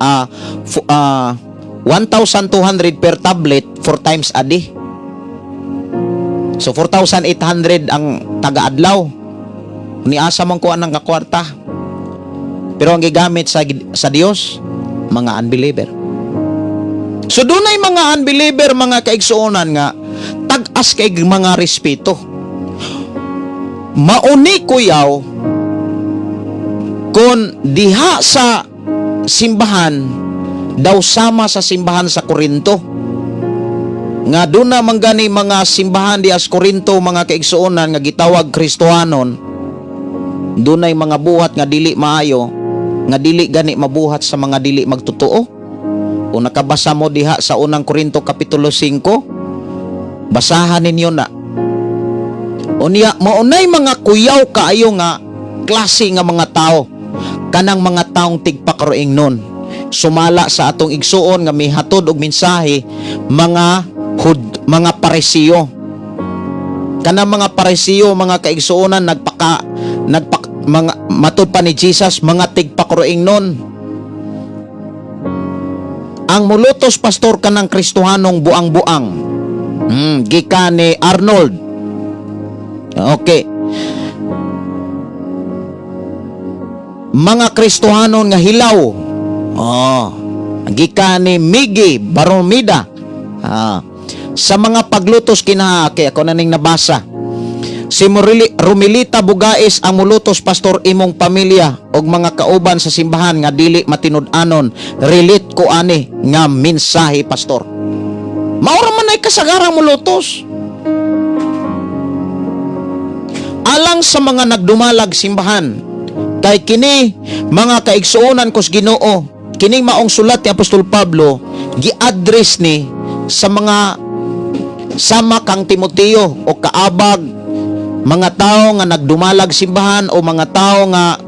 1,200 per tablet, 4 times a day. So 4,800 ang taga-adlaw. Niasa man ko anang kakwarta. Pero ang gigamit sa Dios, mga unbeliever. So dunay mga unbeliever, mga kaigsuonan, nga tag-as kay mga respeto. Mauni kuyaw kung diha sa simbahan daw sama sa simbahan sa Korinto, nga doon na man gani mga simbahan di as Korinto, mga kaigsuonan, nga gitawag Kristohanon, dunay mga buhat nga dili maayo, nga dili gani mabuhat sa mga dili magtotoo. O nakabasa mo diha sa Unang Korinto kapitulo 5, basahan ninyo na. Unya, maunay mga kuyaw kaayo nga klase nga mga tao, kanang mga taong tigpakaroing nun, sumala sa atong igsuon nga mihatod og mensahe, mga Parisiyo. Kanang mga Parisiyo, mga kaigsuonan, nagpaka nag Mga matud pa ni Jesus, mga tigpakuroingnon. Ang mulutos, pastor, kanang Kristohanong buang-buang. Gikan ni Arnold. Okay. Mga Kristohanon nga hilaw. Oh, gikan ni Miggy Baromida. Ah. Sa mga paglutos kinaha kay ako na ning nabasa. Si Romilita Bugais, ang mulutos, pastor, imong pamilya og mga kauban sa simbahan nga dili matinud-anon. Relate ko ani nga mensahe, pastor. Maura man ay kasagarang mulutos. Alang sa mga nagdumalag simbahan, kay kini, mga kaigsuonan kos Ginoo, kining maong sulat ni Apostol Pablo gi-address ni sa mga sama kang Timoteo o kaabag, mga tao nga nagdumalag simbahan o mga tao nga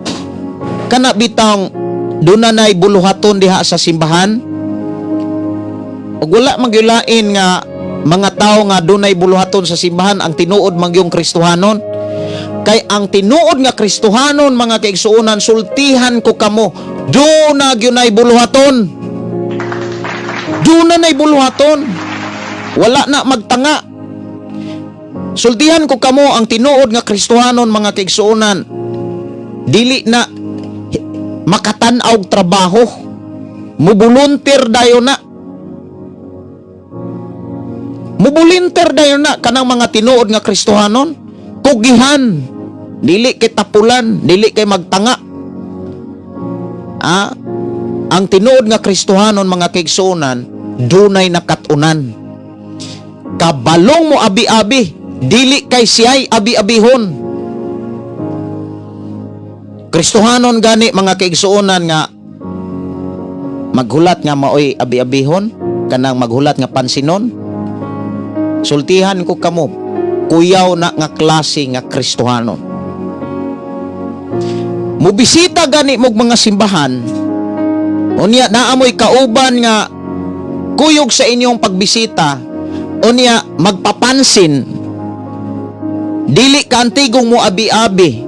kana bitang dunanay buluhaton diha sa simbahan. Ug wala magyulain nga mga tao nga dunay buluhaton sa simbahan ang tinuod mangyong Kristohanon, kay ang tinuod nga Kristohanon, mga kaigsuonan, sultihan ko kamo, duna gyunay buluhaton, duna nay buluhaton, wala na magtanga. Sultihan ko kamo, ang tinuod nga Kristohanon, mga kaigsuonan, dili na makatan-aw og trabaho, mubuluntir dayon na, mubuluntir dayon na kanang mga tinuod nga Kristohanon. Kugihan, dili kay tapulan, dili kay magtanga. Ah, ang tinuod nga Kristohanon, mga kaigsuonan, dunay nakatunan, kabalong mo abi-abi, dili kay siya'y abi-abihon. Kristohanon gani, mga kaigsuonan, nga maghulat nga maoy abi-abihon, kanang maghulat nga pansinon, sultihan ko kamo, kuyaw na nga klase nga Kristohanon. Mubisita gani mog mga simbahan, unya naamoy kauban nga kuyog sa inyong pagbisita, unya magpapansin, dili ka antigong mo abi-abi,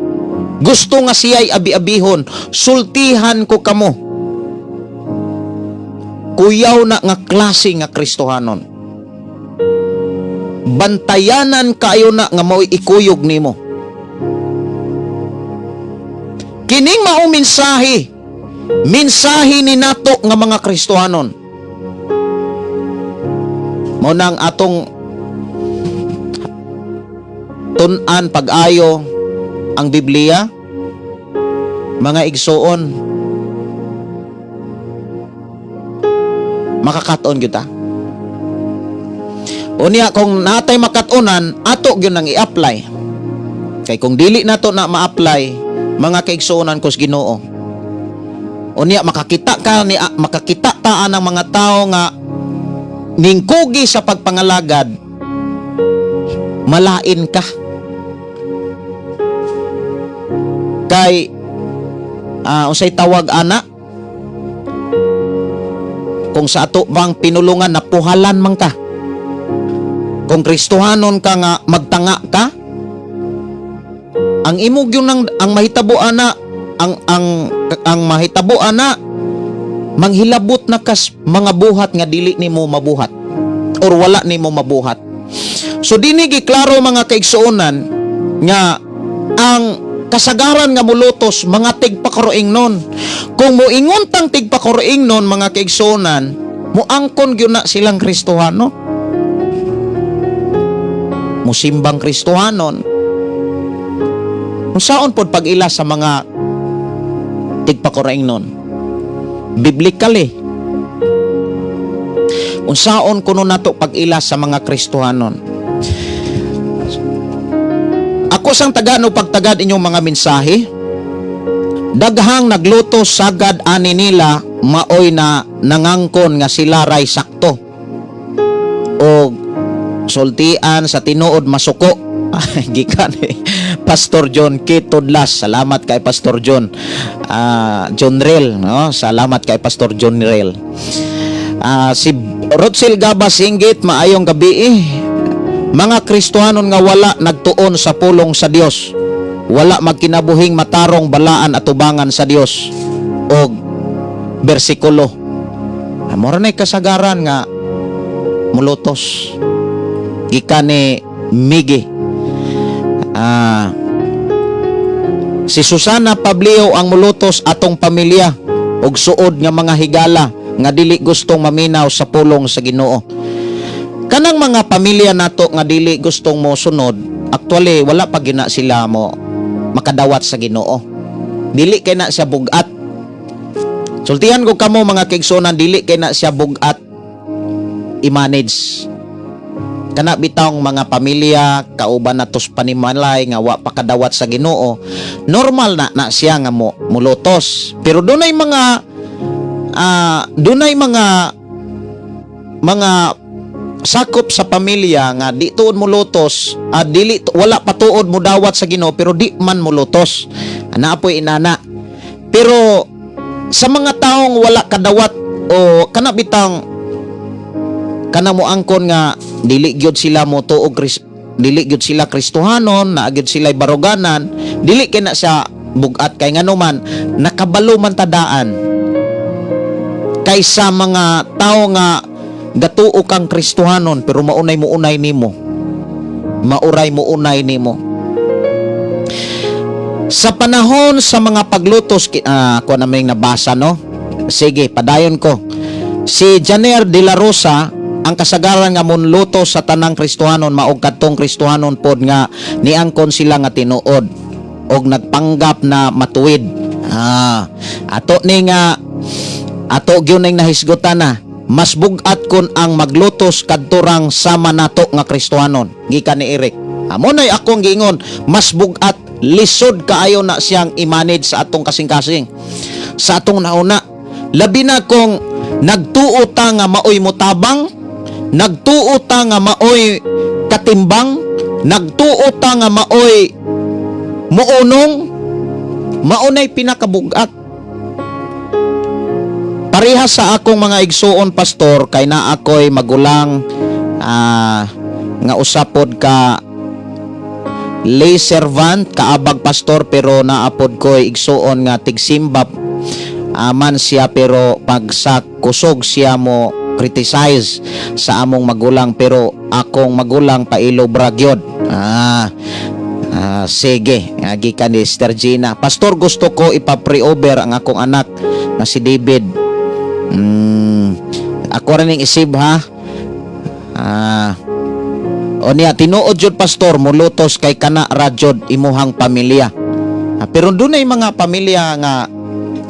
gusto nga siya'y abi-abihon, sultihan ko kamo, kuyaw na nga klase nga Kristohanon. Bantayanan kayo na nga mao'y ikuyog nimo. Kining mao mensahe, mensahe ni nato nga mga Kristohanon. Mao nang atong tun-an pag-ayo ang Biblia, mga igsuon, makakaton gyud ta. Unya kung natay makatunan, ato gyud nang i-apply. Kay kung dili nato na ma-apply, mga kaigsuonan kos Ginoo, unya makakita ka ni makakita ta ng mga tao nga ningkugi sa pagpangalagad, malain ka. Kay unsay tawag ana? Kung sa ato bang pinulungan, napuhalan man ka. Kung Kristohanon ka nga magtanga ka, ang imong gyud nang ang mahitabo ana, ang mahitabo ana, manghilabot na kas mga buhat nga dili nimo mabuhat or wala nimo mabuhat. So dinhi giklaro, mga kaigsuonan, nga ang kasagaran nga mulutos, mga tigpakuroingnon. Kung moingon tang tigpakuroingnon, mga kaigsuonan, moangkon gyud na silang Kristohano. Musimbang Kristohanon. Unsaon pod pag-ila sa mga tigpakuroingnon? Biblically. Unsaon kuno nato pag-ila sa mga Kristohanon? Ako sang tagaan o pagtagad inyong mga mensahe. Daghang nagluto sagad ani nila maoy na nangangkon nga sila ray sakto. O sultian sa tinuod masuko. Gikan eh Pastor John K. Tudlas. Salamat kay Pastor John. John Rel, no? Salamat kay Pastor John Rel. Si Rodsel Gabas Inggit, maayong gabi eh. Mga Kristohanon nga wala nagtuon sa pulong sa Dios. Wala magkinabuhing matarong balaan atubangan sa Dios og bersikulo. Mora na kasagaran nga mulutos. Gikan ni Migi. Si Susana Pablio, ang mulutos atong pamilya og suod nga mga higala nga dili gustong maminaw sa pulong sa Ginoo. Kanang mga pamilya nato nga dili gustong mo sunod, actually wala pa gina sila mo makadawat sa Ginoo. Dili kay na siya bugat. Sultihan ko kamo, mga kaigsuonan, dili kay na siya bugat i-manage. Kana bitawng mga pamilya kauban natos panimalay nga wa pa kadawat sa Ginoo, normal na na siya nga mo mulutos. Pero dunay mga sakop sa pamilya nga di tuod mulutos, dili wala pa tuod mo dawat sa Ginoo pero di man mulutos. Ana po'y inana. Pero sa mga taong wala kadawat o kana bitang kana mo angkon nga dili gyud sila mo tuo dili gyud sila Kristohanon, naa gyud sila baruganan, dili kay na siya bugat kay nganuman nakabalo man tadaan kaysa mga tao nga gatuo kang Kristohanon pero maunay mo unay nimo, mauray mo unay nimo sa panahon sa mga paglutos. Ako na may nabasa, no? Sige, padayon ko. Si Janer de la Rosa, ang kasagaran nga munluto sa tanang Kristohanon maog kadtong Kristohanon pod nga niangkon sila nga tinuod og nagpanggap na matuwid. Ato ni nga ato gyud ning nahisgutan na mas bugat kon ang maglutos kadturang sama nato nga Kristohanon, gikan ni Eric. Amo nay akong giingon, mas bugat, lisod kaayo na siyang i-manage sa atong kasing-kasing, sa atong nauna, labi na kung nagtuo ta nga maoy motabang, nagtuo ta nga maoy katimbang, nagtuo ta nga maoy muunong. Maunay pinakabugat. Pareha sa akong mga igsuon, pastor, kay na ako'y magulang nga usapod ka lay servant, kaabag pastor, pero naapod ko'y igsuon nga tigsimba aman siya, pero pag sa kusog siya mo criticize sa among magulang, pero akong magulang pailo bragyod. Sige, gikan ni Sister Gina. Pastor, gusto ko ipa-pray over ang akong anak na si David. Ako rin ning isib ha. O niya, tinuod jud, pastor, mulutos kay kana ra jud imuhang pamilya. Pero dunay mga pamilya nga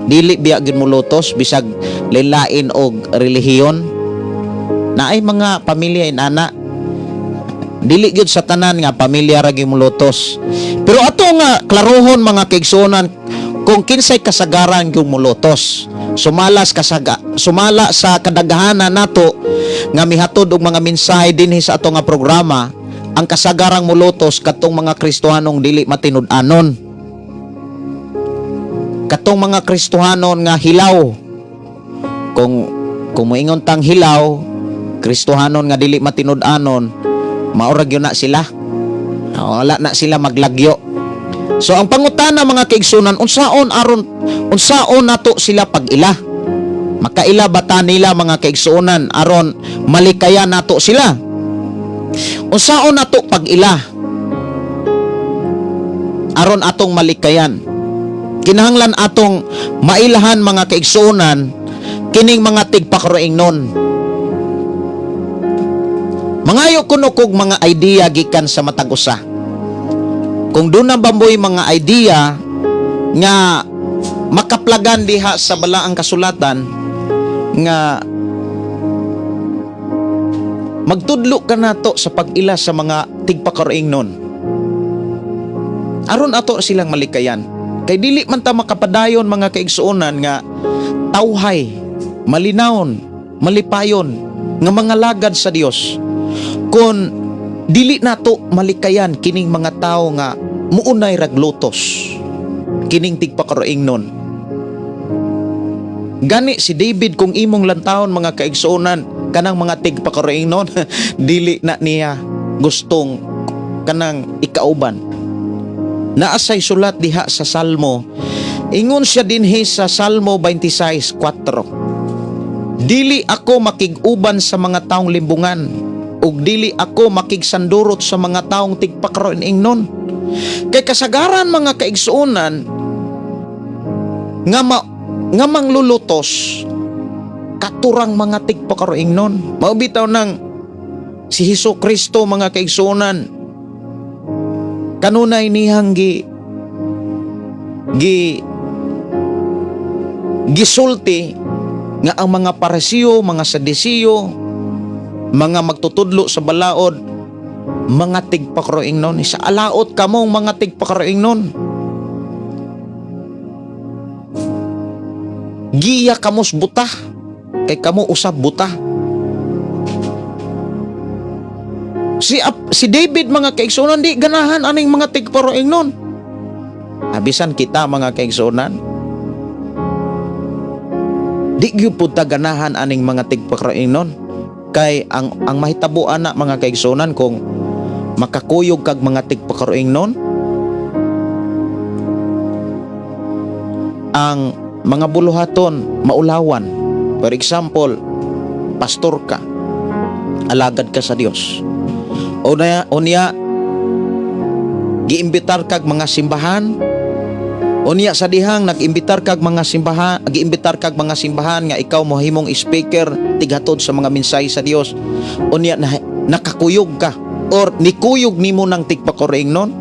dili biya gyud mulutos bisag lain og relihiyon. Naay mga pamilya inana. Dili gyud sa tanan nga pamilya ra gyud mulutos. Pero ato nga klarohon, mga kaigsuonan, kung kinsay kasagaran yung mulutos. Sumala sa kadaghanan nato nga mihatod og mga mensahe dinhi sa ato nga programa, ang kasagarang mulutos katong mga Kristohanong dili matinud-anon. Katong mga Kristohanon nga hilaw. Kung moingon tang hilaw, Kristohanon nga dili matinud-anon, maura gyud na sila. Wala na sila maglagyo. So ang pangutana, mga kaigsunan, unsaon aron unsaon nato sila pag-ila? Makaila ba ta nila, mga kaigsuonan, aron malikaya nato sila? Unsaon nato pag-ila aron atong malikayan? Kinahanglan atong mailahan, mga kaigsuonan, kining mga tigpakaroingnon. Mangayo kuno kog mga idea gikan sa matag usa. Kung duna ba mo'y mga idea nga makaplagan diha sa balaang kasulatan nga magtudlo ka nato sa pag-ila sa mga tigpakaroingnon aron ato silang malikayan, kay dili man ta makapadayon, mga kaigsuonan, nga tawhay, malinawon, malipayon nga mga lagad sa Dios kon dili nato malikayan kining mga tao nga muunay raglutos, kining tigpakaroingnon. Gani si David, kung imong lantawon, mga kaigsuonan, kanang mga tigpakaroingnon dili na niya gustong kanang ikauban. Naa say sulat diha sa Salmo. Ingon siya dinhi sa Salmo 26:4. "Dili ako makig-uban sa mga taong limbungan ug dili ako makigsandurot sa mga taong tigpakaroon ingnon." Kay kasagaran, mga kaigsuonan, nga manglulutos katurang mga tigpakaroingnon. Mao bitaw nang si Hesus Kristo, mga kaigsuonan, kanunay niyang gi gi gisulti nga ang mga Parisiyo, mga Sadisiyo, mga magtutudlo sa balaod, mga tigpakaroingnon. Sa alaot kamong mga tigpakaroingnon. Giya kamos buta, kay kamo usab buta. Si David, mga kaigsuonan, di ganahan aning mga tigpakaroingnon. Abisan kita, mga kaigsuonan, di gyud pud ta ganahan aning mga tigpakaroingnon, kay ang mahitabo ana, mga kaigsuonan, kung makakuyog kag mga tigpakaroingnon, ang mga buluhaton maulawan. For example, pastor ka, alagad ka sa Dios. Unya giimbitar kag mga simbahan. Unya sa dihang nag-imbitar kag mga simbahan, giimbitar kag mga simbahan nga ikaw mohimong speaker, tighatod sa mga mensahe sa Dios. Unya na, nakakuyog ka or nikuyog nimo ng tigpakaroingnon.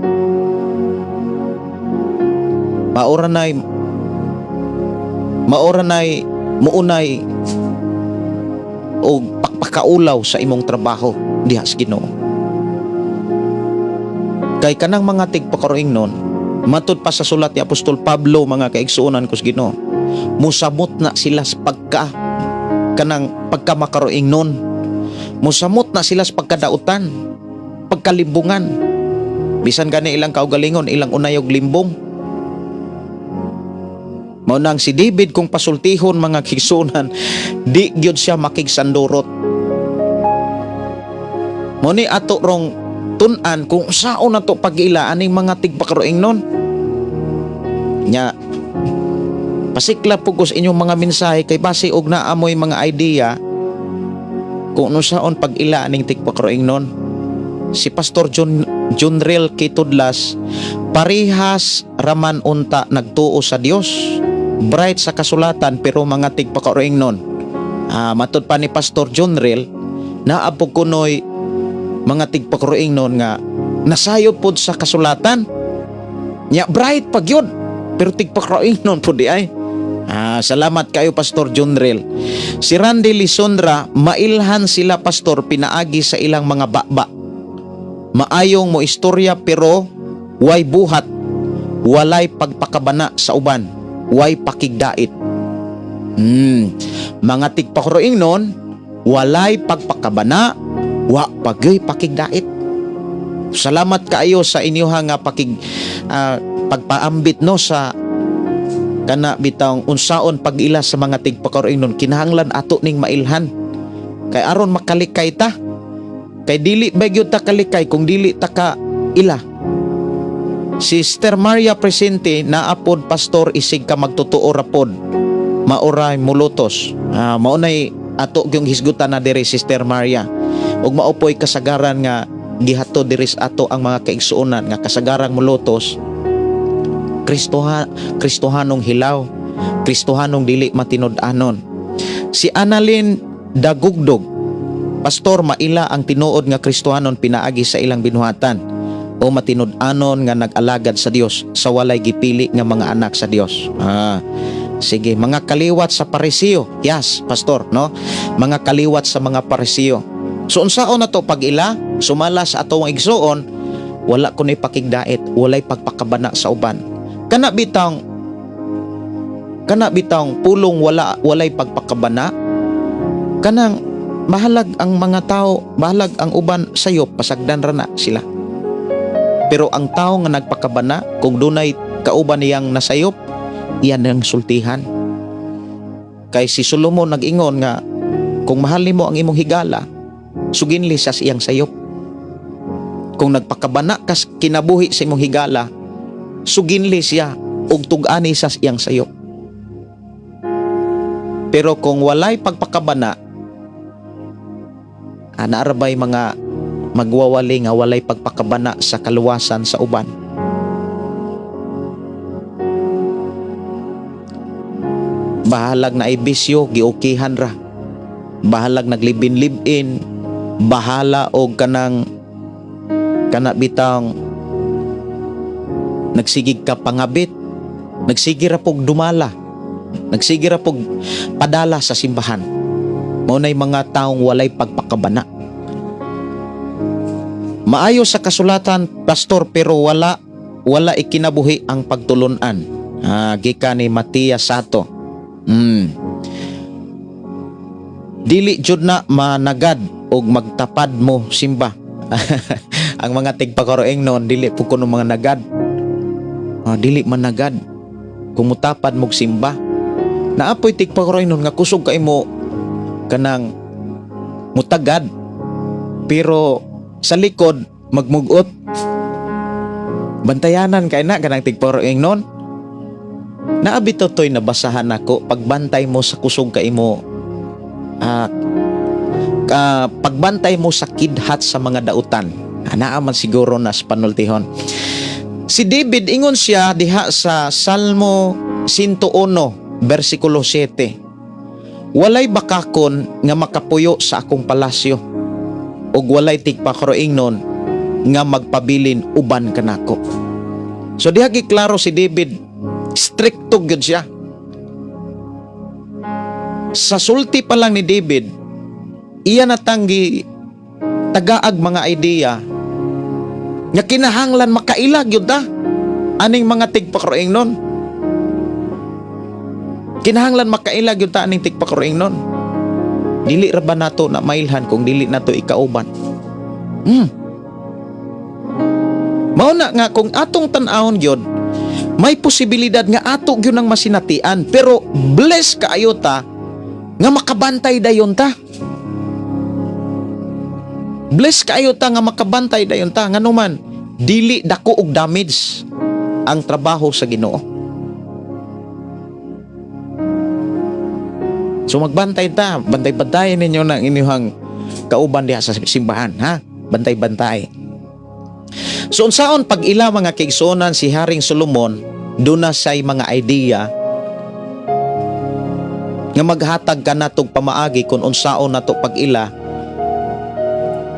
Maora nay muunay og pakpakaulaw sa imong trabaho diha sa Ginoo. Kay kanang mga tigpakaroingnon, matud pa sa sulat ni Apostol Pablo, mga kaigsuonan ko sa Ginoo, musamot na sila sa pagka kanang pagkamakaroingnon. Musamot na sila sa pagkadautan, pagkalimbungan. Bisan gani ilang kaugalingon, ilang unayog limbong. Mao nang si David, kung pasultihon, mga kaigsuonan, di gyud siya makigsandurot. Mao ni ato rong tun-an kung saon nato pag-ila aning mga tigpakaroingnon. Nya pasiklap po ko sa inyong mga mensahe kay base og naa moy mga idea kung unsaon pag-ila aning tigpakaroingnon. Si Pastor John Junrel Kitudlas, "Parehas raman unta nagtuo sa Dios. Bright sa kasulatan pero mga tigpakaroingnon." Ah, matud pa ni Pastor Junrel, naa po kunoy mga tigpakaroingnon nga nasayod pod sa kasulatan. Nya bright pag yun, pero tigpakaroingnon pod diay. Ah, salamat kayo, Pastor Junrel. Si Randy Lisondra, "Mailhan sila, Pastor, pinaagi sa ilang mga baba. Maayong mo istorya pero way buhat, walay pagpakabana sa uban, way pakigdait." Mga tigpakaroingnon, walay pagpakabana, wa pagay pakigdait. Salamat kaayo sa inyo nga pagpaambit no sa kana bitawng unsaon pag-ila sa mga tigpakaroingnon. Kinahanglan ato ning mailhan kay aron makalikay ta, kay dili ba gyud ta kalikay kung dili ta ka ila. Sister Maria Presente, "Naa pod, Pastor, isig ka magtotoo ra pod maoray mulutos." Ah, mao nay ato gyung hisgutan na diri, Sister Maria, ug mao poy kasagaran nga gihatod diri sa ato ang mga kaigsuonan nga kasagarang mulutos Kristohanong hilaw, Kristohanong dili matinud-anon. Si Annalyn Dagugdog, "Pastor, maila ang tinuod nga Kristohanon pinaagi sa ilang binuhatan o matinud-anon nga nag-alagad sa Dios sa walay gipili nga mga anak sa Dios." Ah, sige, mga kaliwat sa Pariseo. Yes, Pastor, no? Mga kaliwat sa mga Pariseo. So unsaon na to pag-ila? Sumala sa atong igsuon, wala kunoy pakigdait, walay pagpakabana sa uban. Kana bitawng pulong walay pagpakabana, kanang mahalag ang mga tao, bahalag ang uban sayo, pasagdan ra na sila. Pero ang tao nga nagpakabana, kung dunay kauban niyang nasayop, iyan ang sultihan. Kay si Solomon nag-ingon nga kung mahal nimo ang imong higala, suginli sa iyang sayop. Kung nagpakabana ka sa kinabuhi sa imong higala, Suginli siya og tug-ani sa iyang sayop. Pero kung walay pagpakabana, naarabay mga magwawali nga walay pagpakabana sa kaluwasan sa uban. Bahalag na ibisyo, giukihan ra. Bahalag naglibin-libin, bahala og kanang kana bitang nagsigig ka pangabit, nagsige ra pog dumala, nagsige ra pog padala sa simbahan. Mao nay mga taong walay pagpakabana. Maayo sa kasulatan, pastor, pero wala wala ikinabuhi ang pagtulunan. Gikan ni Matias Sato. Dili jud na managad og magtapad mo simba. Ang mga tigpakaroeng noon dili po kuno mga nagad. Dili managad kung mutapad mog simba. Naapoy tigpakaroeng noon nga kusog kay mo kanang mutagad, pero sa likod magmugot. Bantayanan kay na kanang tigpakaroeng noon. Naabi to to'y nabasahan nako, pagbantay mo sa kusog kay mo, pagbantay mo sa kidhat sa mga dautan. Naa man siguro na sa panultihon. Si David, ingon siya diha sa Salmo 101 versikulo 7. "Walay bakakon nga makapuyo sa akong palasyo ug walay tigpakaroingnon nga magpabilin uban kanako." So diha giklaro si David, strikto gyud siya. Sa sulti pa lang ni David, iya natanggi tagaag mga idea nga kinahanglan makaila gyud ta aning mga tigpakaroingnon. Kinahanglan makaila gyud ta aning tigpakaroingnon. Dili ra ba nato na mailhan kung dili nato ikauban? Mao na nga kung atong tan-awon gyud, may posibilidad nga ato gyud ang masinatian, pero bless kaayo ta nga makabantay dayon ta. Bless kaayo ta nga makabantay dayon ta, nganuman dili dako og damage ang trabaho sa Ginoo. So magbantay ta, bantay-bantayan ninyo ng inyong kauban diha sa simbahan, ha? Bantay-bantay. So unsaon pag-ila, mga kaigsuonan, si Haring Solomon, duna say mga idea nga maghatag ka natog pamaagi kung unsaon nato pag-ila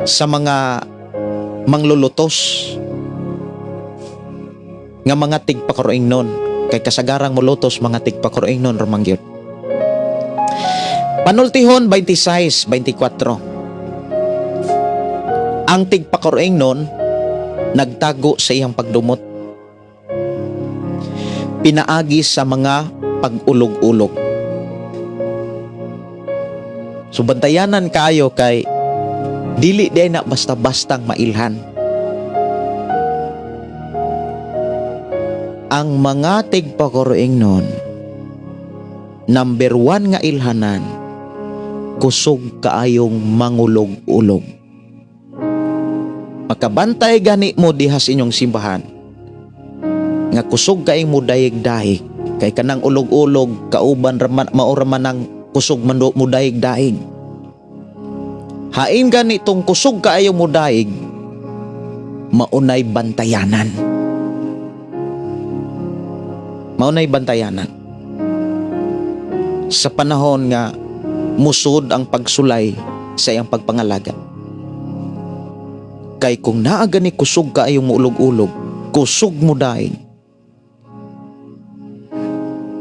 sa mga manglulutos nga mga tigpakaroingnon, kay kasagarang mulutos mga tigpakaroingnon ramang gyud. Panultihon 26:24. Ang tigpakaroingnon nagtago sa iyang pagdumot, pinaagi sa mga pag-ulog-ulog. So bantayanan kayo kay dili day na basta-bastang mailhan. Ang mga tigpakaroingnon, number 1 nga ilhanan, kusog kaayong mangulog-ulog. Makabantay gani mo diha sa inyong simbahan nga kusog kaayong mo dayeg-dayeg, kay kanang ulog-ulog kauban raman, maura man ang kusog mo dayeg-dayeg. Hain gani tong kusog kaayo mo dayeg, maunay bantayanan. Maunay bantayanan. Sa panahon nga musod ang pagsulay sa iyang pagpangalaga. Kay kung naa gani kusog kaayo mo ulog-ulog, kusog mo daig,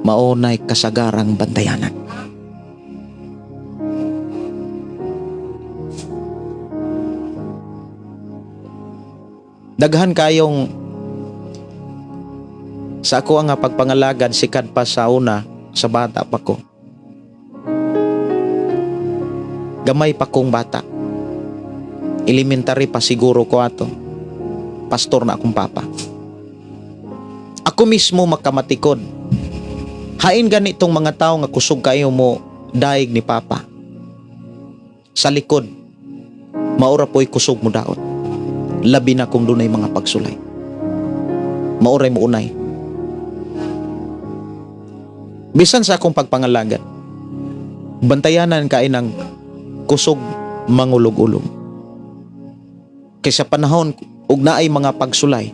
maunay kasagarang bantayanan. Daghan kayong sa ako nga pagpangalagad, sikad pa sa una, sa bata pa ko. Gamay pa kong bata. Elementary pa siguro ko ato. Pastor na akong papa. Ako mismo makamatikod. Hain ganitong mga tao nga kusog kayo mo daig ni papa. Sa likod, maura po'y kusog mo daot. Labi na kung dunay mga pagsulay. Mao ray muunay. Bisan sa akong pagpangalagad, bantayanan kay ng kusog mangulog-ulog. Kaysa panahon ug naay mga pagsulay,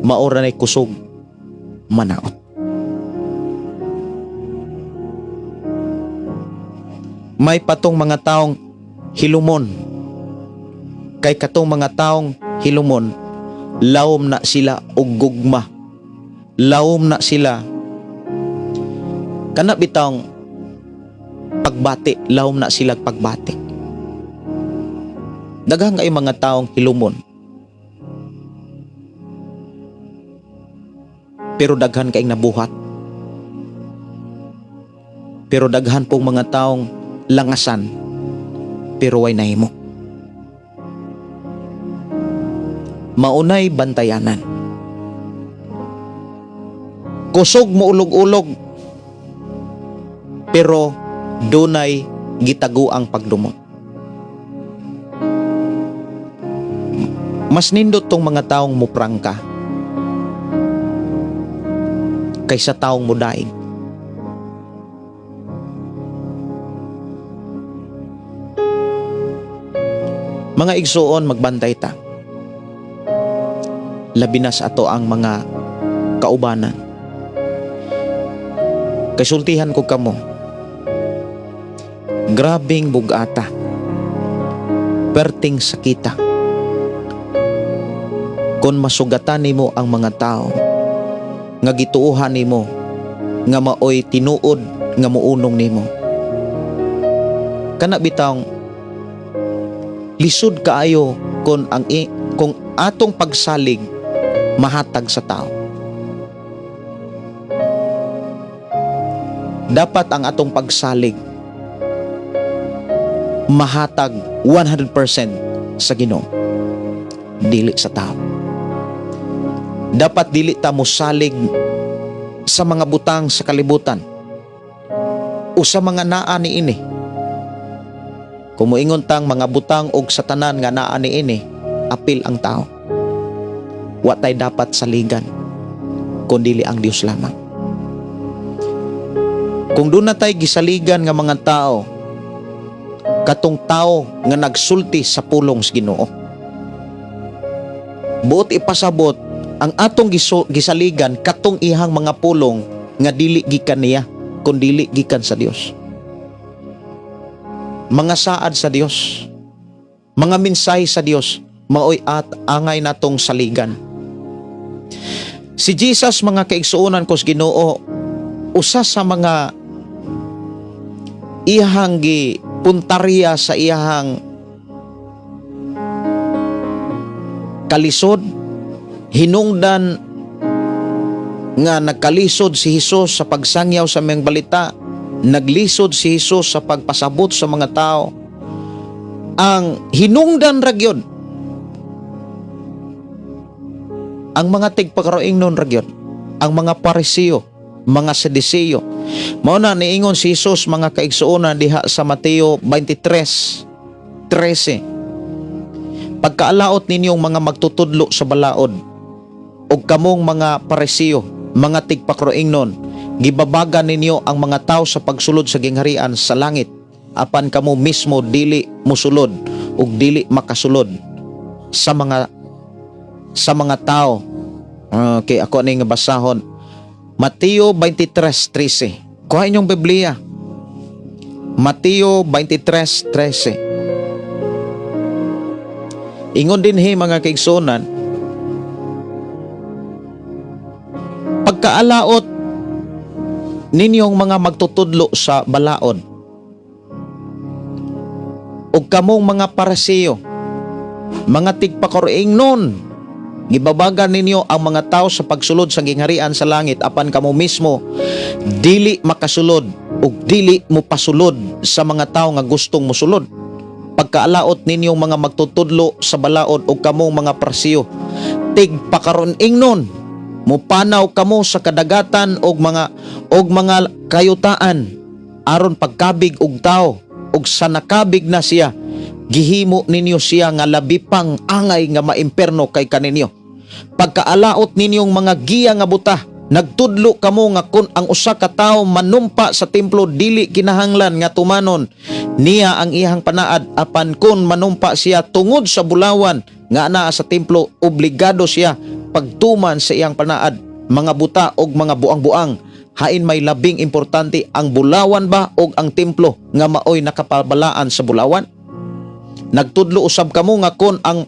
mao ra nay kusog manaot. May patong mga taong hilumon. Kay katong mga taong hilumon, lawom na sila og gugma. Lawom na sila kana bitawng pagbati, lawom na sila pagbati. Daghan kay mga taong hilumon. Pero daghan kay nabuhat. Pero daghan pong mga taong langasan, pero way nahimo. Maunay bantayanan. Kusog mo ulog-ulog, pero dunay gitago ang pagdumot. Mas nindot tong mga taong muprangka kaysa taong mudaig. Mga igsuon, magbantay ta. Labi na sa ato ang mga kaubanan. Kasultihan ko kamo, grabing bugata, perting sakita, kung masugatan nimo ang mga tao nga gituohan nimo nga maoy tinuod nga muunong nimo. Kana bitawng lisod kaayo kung atong pagsalig mahatag sa tao. Dapat ang atong pagsalig mahatag 100% sa Ginoo, dili sa tao. Dapat dili ta mosalig sa mga butang sa kalibutan o sa mga naa niini. Kung moingon tang mga butang og sa tanan nga naa niini, apil ang tao. Wa tay dapat saligan kun dili ang Dios lamang. Kung doon na tay gisaligan nga mga tao, katong tao nga nagsulti sa pulong sa Ginoo. Buot ipasabot ang atong gisaligan katong ihang mga pulong nga dili gikan niya, kun dili gikan sa Dios. Mga saad sa Dios, mga mensahe sa Dios, maoy at angay natong saligan. Si Jesus, mga kaigsuonan ko sa Ginoo, usa sa mga iyahang gipuntarya sa iyahang kalisod, hinungdan nga nagkalisod si Hesus sa pagsangyaw sa mga balita, naglisod si Hesus sa pagpasabot sa mga tao. Ang hinungdan ra gyud, ang mga tigpakaroing nun ra gyud, ang mga Pariseo, mga Sadiseo. Mao na niingon si Hesus, mga kaigsuonan, diha sa Mateo 23:13. Pagkaalaot ninyong mga magtutudlo sa balaod ug kamong mga Pariseo, mga tigpakroing nun, gibabagan ninyo ang mga tao sa pagsulod sa gingharian sa langit, apan kamo mismo dili musulod ug dili makasulod sa mga tao. Okay, ako ni nga basahon. Mateo 23:13. Kuha inyong Biblia. Mateo 23:13. Ingon din he, mga kaigsuonan, pagkaalaot ninyong mga magtutudlo sa balaod ug kamong mga Pariseo, mga tigpakuroing nun, gibabagan ninyo ang mga tao sa pagsulod sa gingharian sa langit, apan kamo mismo dili makasulod ug dili mopasulod sa mga tao nga gustong mosulod. Pagkaalaot ninyong mga magtutudlo sa balaod ug kamong mga Pariseo, tigpakaroning nun, mupanaw kamo sa kadagatan og mga kayutaan aron pagkabig og tao, ug sa nakabig na siya, gihimo ninyo siya nga labi pang angay nga maimperno kay kaninyo. Pagkaalaot ninyong mga giya nga buta, nagtudlo kamo nga kun ang usa ka tawo manumpa sa templo, dili kinahanglan nga tumanon niya ang iyang panaad, apan kun manumpa siya tungod sa bulawan nga anaa sa templo, obligado siya pagtuman sa iyang panaad. Mga buta og mga buang-buang, hain may labing importante, ang bulawan ba og ang templo nga maoy nakapabalaan sa bulawan? Nagtudlo usab kamo nga kon ang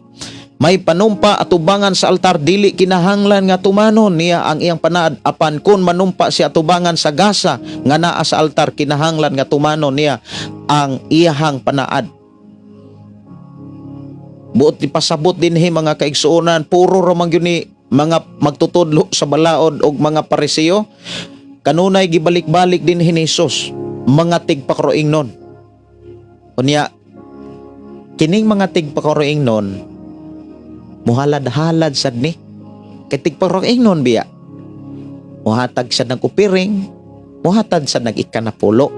may panumpa atubangan sa altar, dili kinahanglan nga tumanon niya ang iyang panaad, apan kon manumpa siya atubangan sa gasa nga naa sa altar, kinahanglan nga tumanon niya ang iyahang panaad. Buot ipasabot dinhi, mga kaigsuonan, puro ra man gyud ni mga magtutudlo sa balaod og mga Pariseo. Kanunay gibalik-balik dinhi ni Jesus mga tigpakaroingnon. Unya kining mga tigpakaroingnon muhalad-halad sad ni kay tigpakaroingnon biya, muhatag sad ng upiring, muhatag sad ng ikanapulo.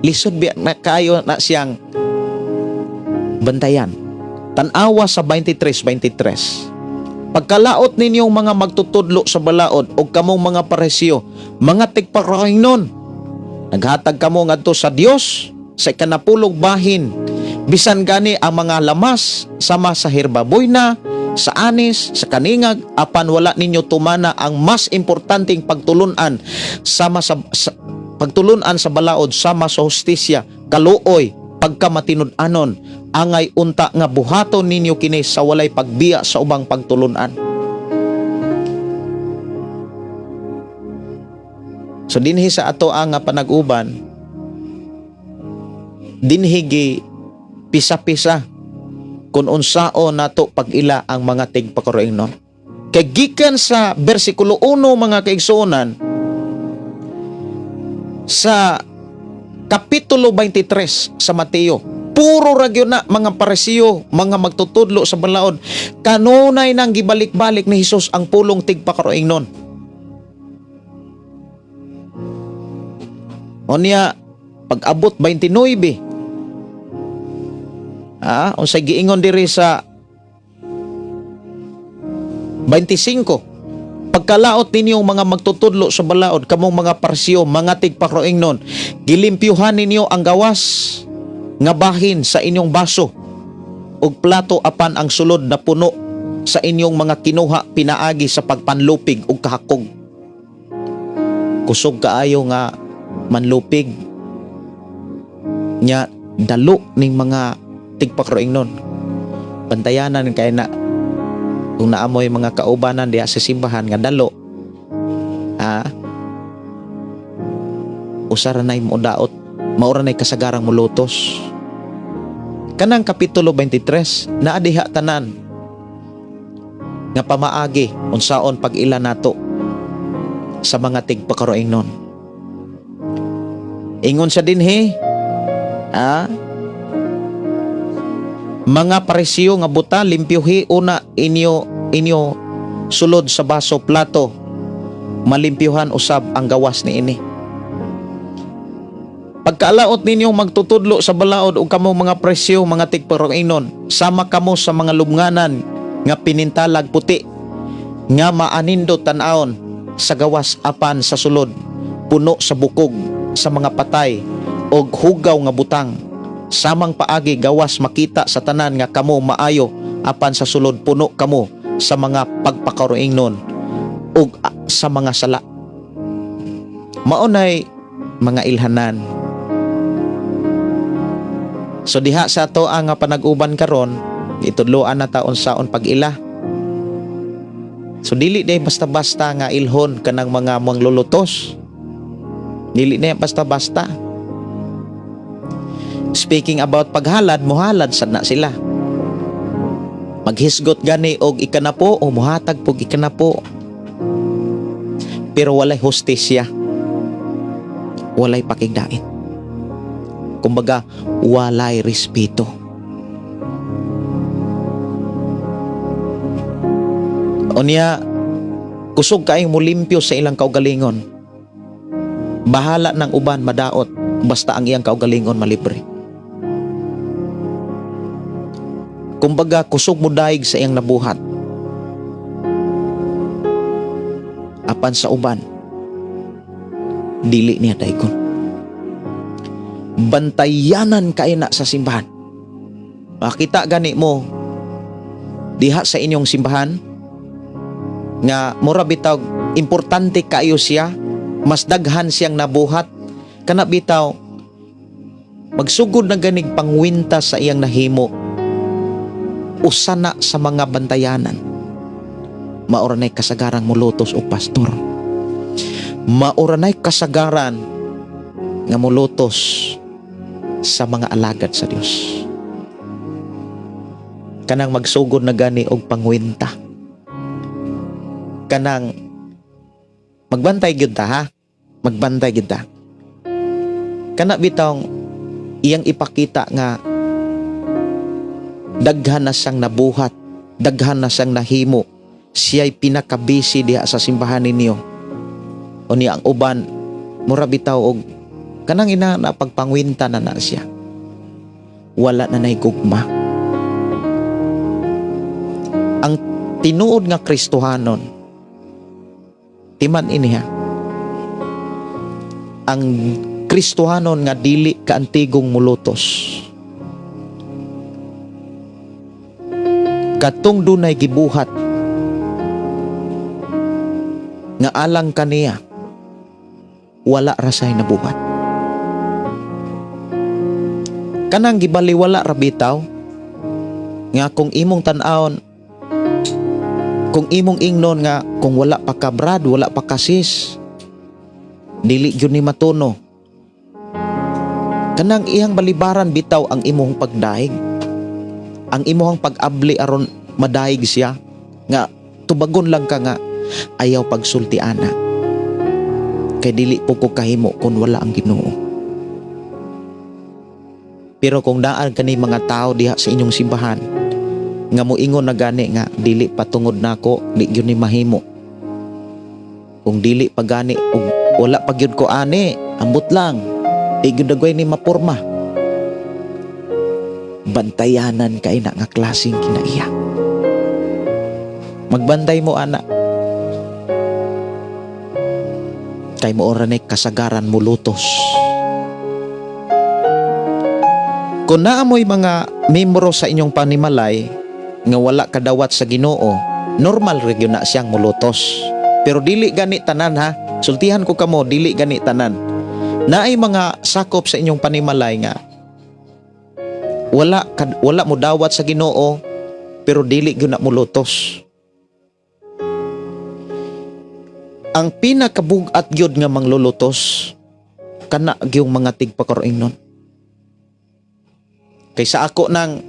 Lisod biya na kayo na siyang bantayan. Tan-awa sa 23:23. Pagkalaot ninyong mga magtutudlo sa balaod o kamong mga Pariseo, mga tigpakaroingnon, naghatag kamo ngadto sa Dios sa ikanapulong bahin bisan gani ang mga lamas sama sa herbaboyna, sa anis, sa kaningag, apan wala ninyo tumana ang mas importanteng pagtulunan sama sa pagtulunan sa balaod sama sa hustisya, kaluoy, pagkamatinud-anon. Angay unta nga buhaton ninyo kini sa walay pagbiya sa ubang pagtulunan. So dinhi sa ato ang nga panag-uban, dinhi gi pisa-pisa kung unsao nato pag-ila ang mga tigpakaroingnon. Kay gikan sa bersikulo 1, mga kaigsuonan, sa Kapitulo 23 sa Mateo, puro ra gyud na mga Parisiyo, mga magtutudlo sa balaod. Kanunay nang gibalik-balik ni Hesus ang pulong tigpakaroingnon. Unya pag-abot 29, unsay giingon diri sa 25? Pagkalaot ninyong mga magtutudlo sa balaod, kamong mga Parisiyo, mga tigpakaroingnon, gilimpyuhan ninyo ang gawas nga bahin sa inyong baso ug plato, apan ang sulod na puno sa inyong mga kinuha pinaagi sa pagpanlupig ug kahakog. Kusog kaayo nga manlupig nya, dalo ning mga tigpakaroingnon. Bantayanan kay na kung naamoy mga kaubanan diha sa simbahan nga dalo, usara nay mo daot, maura nay kasagarang mulutos. Kanang Kapitulo 23, naa diha tanan nga pamaagi unsaon pag-ila nato sa mga tigpakaroingnon. Ingon sa dinhi, mga Parisiyo nga buta, limpyuhi una inyo inyo sulod sa baso, plato, malimpyuhan usab ang gawas niini. Pagkaalaot ninyong magtutudlo sa balaod ug kamo mga Parisiyo, mga tigpakaroingnon, sama kamo sa mga lubnganan nga pinintalag puti nga maanindot tan-awon sa gawas, apan sa sulod puno sa bukog sa mga patay og hugaw nga butang. Samang paagi, gawas makita sa tanan nga kamo maayo, apan sa sulod puno kamo sa mga pagpakaroingnon ug sa mga sala. Mao nay mga ilhanan. So diha sa ato ang nga panag-uban karon, itudloan na ta unsaon pag-ila. So dili day basta-basta nga ilhon kanang mga manglulutos. Dili na basta-basta. Speaking about paghalad, muhalad sad na sila. Maghisgot gani og ikanapo o muhatag pog ikanapo. Pero walay hustisya. Walay pakigdait. Kumbaga, walay respeto. Unya, kusog kaayong mulimpyo sa ilang kaugalingon. Bahala ng uban madaot, basta ang iyang kaugalingon malibre. Kumbaga, kusog mo daig sa iyang nabuhat. Apan sa uban, dili niya daygon. Bantayanan kay na sa simbahan. Makita gani mo diha sa inyong simbahan nga mura bitaw importante kaayo siya, mas daghan siyang nabuhat, kana bitaw magsugod na ganig pangwinta sa iyang nahimo, usa na sa mga bantayanan. Mao ra nay kasagarang mulutos og pastor. Mao ra nay kasagaran nga mulutos sa mga alagad sa Dios. Kanang magsugod na gani og pangwinta. Kanang magbantay gyud ta, ha. Magbantay gyud ta. Kana bitawng iyang ipakita nga daghan na siyang nabuhat, daghan na siyang nahimo, siya'y pinakabisi diha sa simbahan ninyo. Unya ang uban mura bitaw og kanang ina na pagpangwinta na na siya. Wala na nay gugma. Ang tinuod nga Kristohanon, timan ini ha. Ang Kristohanon nga dili kaantigong mulutos, katong dunay gibuhat nga alang kaniya wala rasay nabuhat. Kanang gibaliwala ra bitaw nga kung imong tan-awon, kung imong ingnon nga kung wala pa ka brad, wala pa ka sis, dili gyud ni matuno. Kanang iyang balibaran bitaw ang imong pagdaig, ang imong pag-abli aron madaig siya, nga tubagon lang ka nga ayaw pagsulti ana, kay dili po ko kahimo kung wala ang Ginoo. Pero kung daan kani mga tao diha sa inyong simbahan nga moingon na gani nga dili patungod nako, di gyud ni mahimo. Kung dili pa gani og wala pa gyud ko ani, ambot lang, di gyud dagway ni mapurma. Bantayanan kay na nga klaseng kinaiya. Magbantay mo ana. Kay mo ora ni kasagaran mulutos. Kung naamoy mga membro sa inyong panimalay nga wala kadawat sa Ginoo, normal ra gyud na siyang mulutos. Pero dili gani tanan ha. Sultihan ko kamo, dili gani tanan. Naay mga sakop sa inyong panimalay nga wala mo dawat sa Ginoo, pero dili gyud na mulutos. Ang pinakabug-at gyud nga manglulutos kana gyung mga tigpakaroingnon. Kay sa ako nang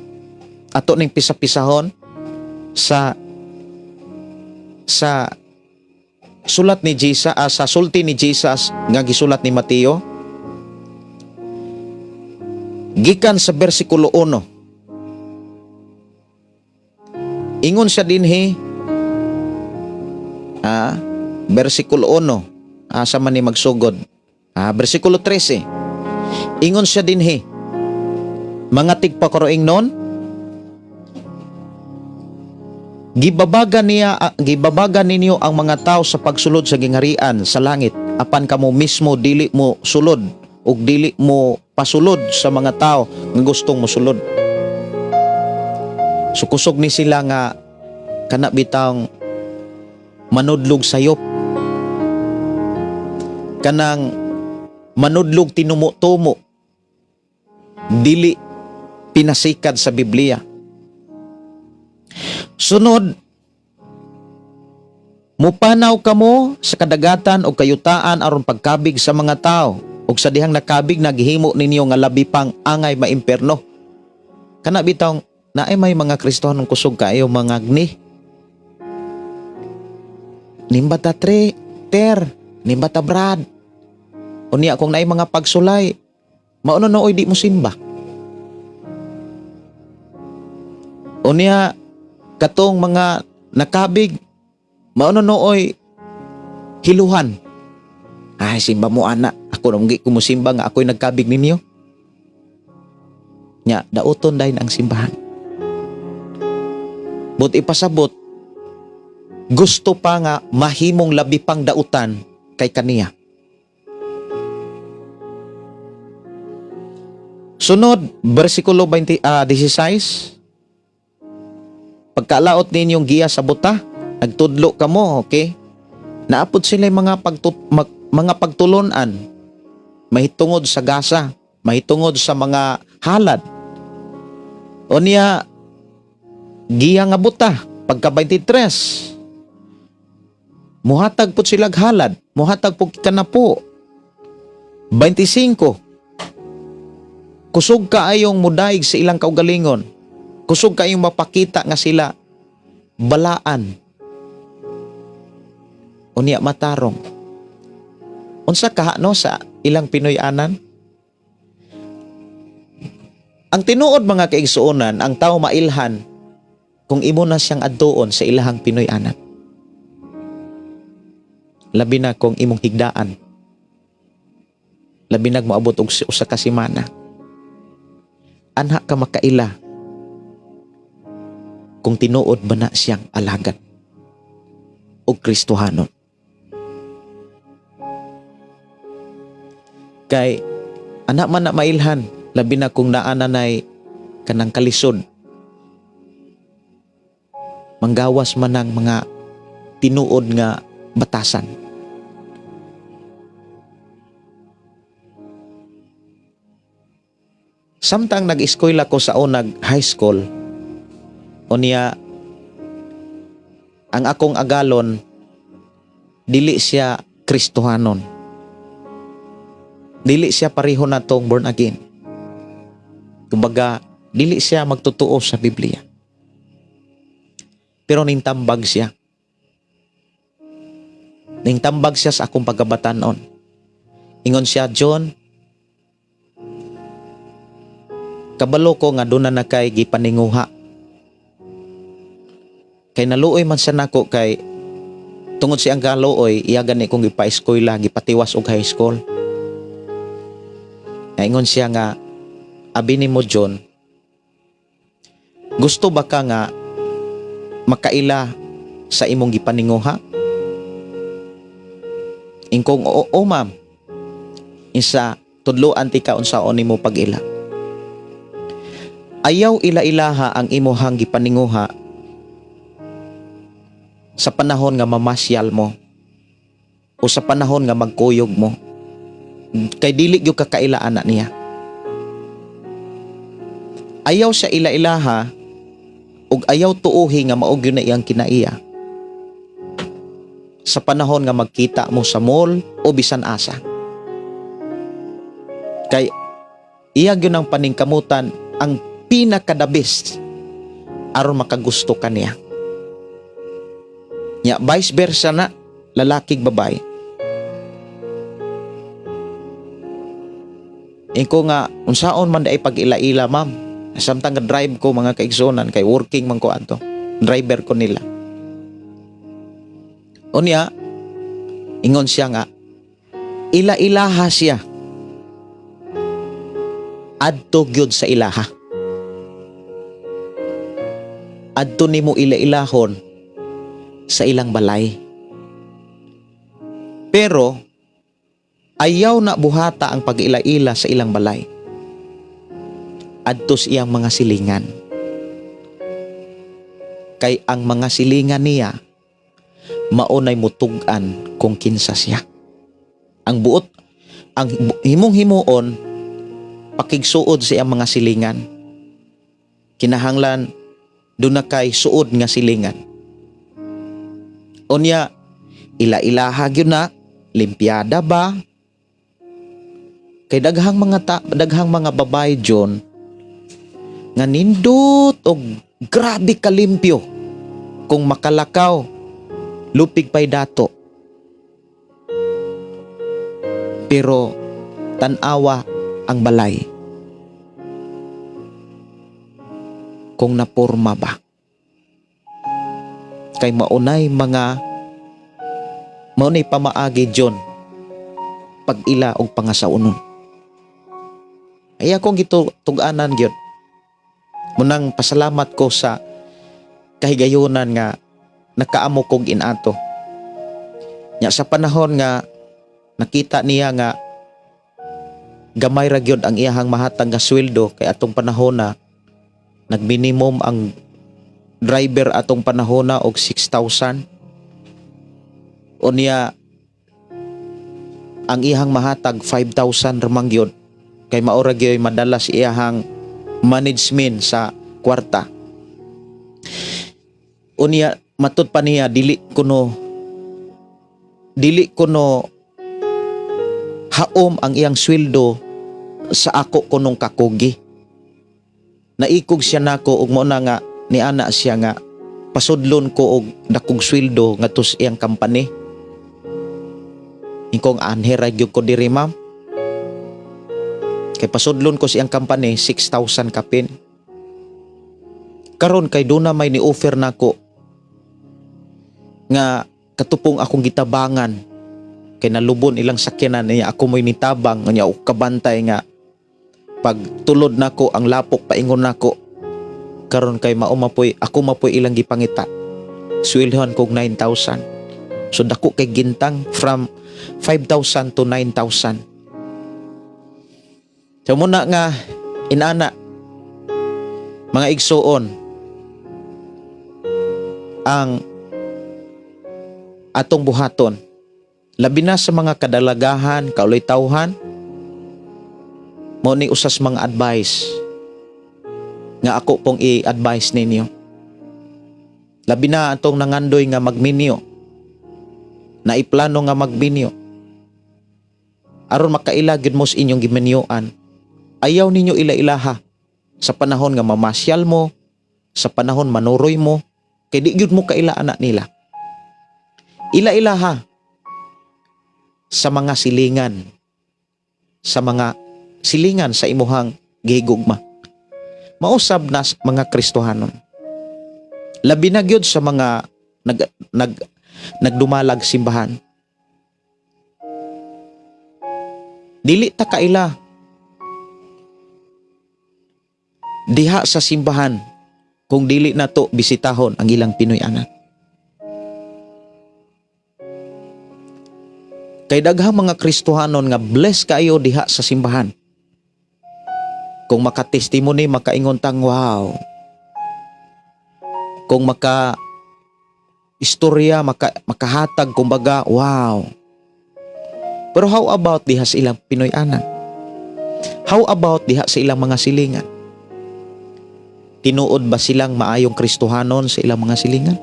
ato ning pisa-pisahon sa sulat ni Jesus, sa sulti ni Jesus nga gisulat ni Mateo, gikan sa bersikulo 1. Ingon siya dinhi, bersikulo 1, asa man ni magsugod? Bersikulo 13. Ingon siya dinhi, mga tigpakaroingnon, gibabaga ninyo ang mga tao sa pagsulod sa gingharian sa langit, apan kamo mismo dili mo sulod ug dili mo pasulod sa mga tao nga gustong mosulod. Sukusog ni sila nga kana bitang manudlog sayop, kanang manudlog tinumo-tumo, dili pinasikad sa Biblia. Sunod, mupanaw kamo sa kadagatan o kayutaan aron pagkabig sa mga tao, ug sa dihang nakabig naghimo ninyo nga labi pang angay maimperno. Kana bitong naay may mga Kristohanong kusog kaayo mga gni. Nimba ta tre, ter, nimba ta brad. Unya kung naay mga pagsulay, mauno na oy di mo simba. Unya katong mga nakabig, mauno nooy hiluhan. Ay, simba mo ana. Ako nang gi kumusimba nga ako'y nagkabig ninyo. Nya, dauton dahin ang simbahan. But ipasabot, Gusto pa nga mahimong labi pang dautan kay kaniya. Sunod, bersikulo 20, 16. Pagkalaot ninyong giya sa buta, nagtudlo kamo, okay? Naapod sila mga pagtulunan mahitungod sa gasa, mahitungod sa mga halad. O niya, giya nga buta, pagka 23, muhatag po silag halad, muhatag po kanapo. 25, kusog kaayong mudaig sa ilang kaugalingon. Kusog kaayong mapakita nga sila balaan. Unya matarong. Unsa kaha no sa ilang Pinoy-anan? Ang tinuod, mga kaigsuonan, ang tao mailhan kung imo na siyang adtuon sa ilahang Pinoy-anan. Labi na kung imong higdaan. Labi na moabot og usa ka semana. Anha ka makaila kung tinuod ba na siyang alagad o Kristohanon. Kay ana man na mailhan, labi na kung naa na nay kanang kalisod. Manggawas man ang mga tinuod nga batasan. Samtang nag-eskwela ko sa unag high school, unya ang akong agalon dili siya Kristohanon. Dili siya pareho natong born again. Kumbaga, dili siya magtotoo sa Biblia. Pero ningtambag siya. Ningtambag siya sa akong pagkabatanon. Ingon siya, "John, kabalo ko nga doon na kay gipaninguha." Kay naluoy man siya nako kay tungod siyang kaluoy, iya gani kong gipa-eskwela, gipatiwas og high school. Naingon siya nga, "Abi nimo, John, gusto ba ka nga makaila sa imong gipaninguha?" Ingkong, "Oo, ma'am." "Isa, tudloan ti ka unsaon nimo pag-ila. Ayaw ila-ilaha ang imuhang gipaninguha sa panahon nga mamasyal mo o sa panahon nga magkuyog mo. Kay dili gyud ka kaila ana niya. Ayaw siya ila-ilaha ug ayaw tuuhi nga mao gyud na iyang kinaiya sa panahon nga magkita mo sa mall o bisan asa. Kay iya gyud ang paningkamutan ang pinaka the best aron makagusto ka niya." Nya vice versa na lalaki babae. Inko nga, "Unsaon man diay pag-ila-ila, ma'am?" Samtang nga drive ko, mga kaigsuonan, kay working man ko ato. Driver ko nila. Unya, ingon siya nga, ila-ilaha siya. Adto gyud sa ilaha. Adto nimo ila-ilahon sa ilang balay. Pero, ayaw na buhata ang pag-ila-ila sa ilang balay. Adto sa iyang mga silingan. Kay ang mga silingan niya, maunay mutug-an kung kinsa siya. Ang buot, ang himong himuon, pakigsuod sa iyang mga silingan. Kinahanglan, doon na kay suod nga silingan. Unya, ila-ilaha gyud na, limpiada ba? Kay daghang mga babae, John, nga nindot og grabe kalimpyo kung makalakaw, lupig pay dato. Pero tan-awa ang balay kung naporma ba. Kay maunay pamaagi, John, pag-ila og pangasaunon. Ay akong gituganan gyud. Munang pasalamat ko sa kahigayunan nga nakaamo kog inato. Nya sa panahon nga nakita niya nga gamay ra gyud ang iyahang mahatag nga sweldo, kay atong panahon na nagminimum ang driver atong panahon na og 6,000. Unya ang iyahang mahatag 5,000 ra man gyud, kay mao ra gyud madalas iyahang management sa kwarta. Unya matud pa niya, dili kuno haom ang iyang sweldo sa ako kunong kakugi. Naikog siya nako ug mao na nga niana siya nga pasudlon ko og dakong sweldo ngadto sa iyang company. Ingkong anhi ra gyud ko diri, ma'am. Kay pasudlon ko sa iyang company 6,000 kapin. Karon kay duna may ni offer nako nga katupong akong gitabangan, kay nalubon ilang sakyanan niya, ako mo'y nitabang niya og kabantay nga pag tulod nako ang lapok paingon nako. Karon kay mao mapoy ako, mapoy ilang gipangita, sweldohan kog 9,000. So dako kay gintang from 5,000 to 9,000. So muna nga inana, mga igsuon, ang atong buhaton, labi na sa mga kadalagahan, kauloy tawhan, mo ni usas mga advice nga ako pong i-advise ninyo, labi na atong nangandoy nga magminyo, na iplano nga magminyo. Aron makaila gyud mo sa inyong giminyoan, ayaw ninyo ila-ilaha sa panahon nga mamasyal mo, sa panahon manuroy mo, kay di gyud mo kaila anak nila. Ila-ilaha sa mga silingan, sa mga silingan sa imuhang gihigugma. Mausab na sa mga Kristohanon, labi na gyud sa mga nag nag nagdumalag simbahan. Dili ta kaila diha sa simbahan kung dili na to bisitahon ang ilang Pinoy anak. Kay daghang mga Kristohanon nga bless kayo diha sa simbahan. Kung makatestimony, makaingon tang wow. Kung maka istorya, makahatag kumbaga, wow. Pero how about diha sa ilang Pinoy anak? How about diha sa ilang mga silingan? Tinuod ba silang maayong Kristohanon sa ilang mga silingan?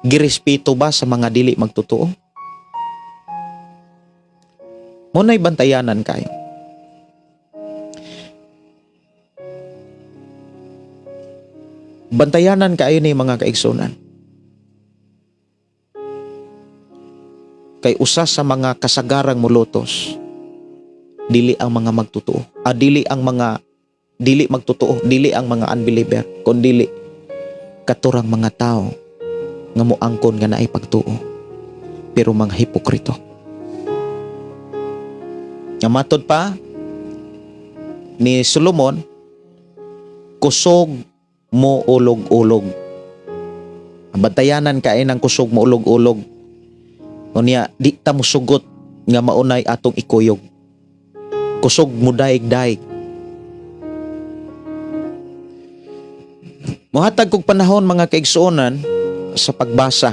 Girespeto ba sa mga dili magtotoo? Muna'y bantayanan kayo. Bantayanan kayo ni mga kaigsunan. Kay usa sa mga kasagarang mulutos, dili ang mga magtotoo. Dili ang mga dili magtotoo, dili ang mga unbeliever, kundili katurang mga tao nga moangkon nga naay pagtuo, pero mga hipokrito. Nga matod pa ni Solomon, kusog mo ulog-ulog. Ang bantayanan kay ng kusog mo ulog-ulog. Unya, di ta mosugot nga maunay atong ikuyog. Kusog mo daig-daig. Mohatag kog panahon, mga kaigsuonan, sa pagbasa.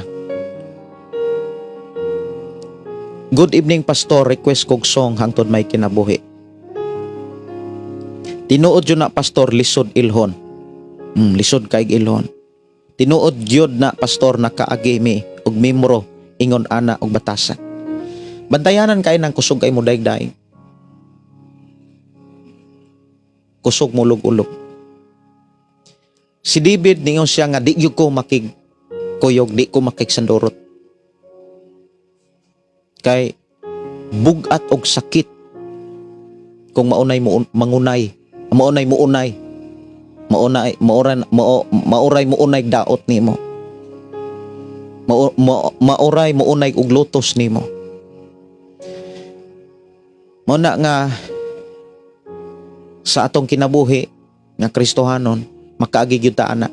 Good evening, Pastor, request kog song "Hangtod May Kinabuhi." Tinuod yun na, Pastor, lisod ilhon. Lisod kay ilhon. Tinuod gyud na, Pastor, nakaagi mi og mimro ingon ana og batasan. Bantayanan kay ng kusog kay mo daig-daig. Kusog mo ulog-ulog. Si David ningon siya nga di gyud ko makig kuyog, di ko makigsandurot. Kay bugat og sakit kung maunay mo mangunay, maunay mo unay, maunay maoran mao maoray mo unay daot nimo. Maoray mo unay og lutos nimo. Mao na nga sa atong kinabuhi nga Kristohanon, makaagi gyud ta ana.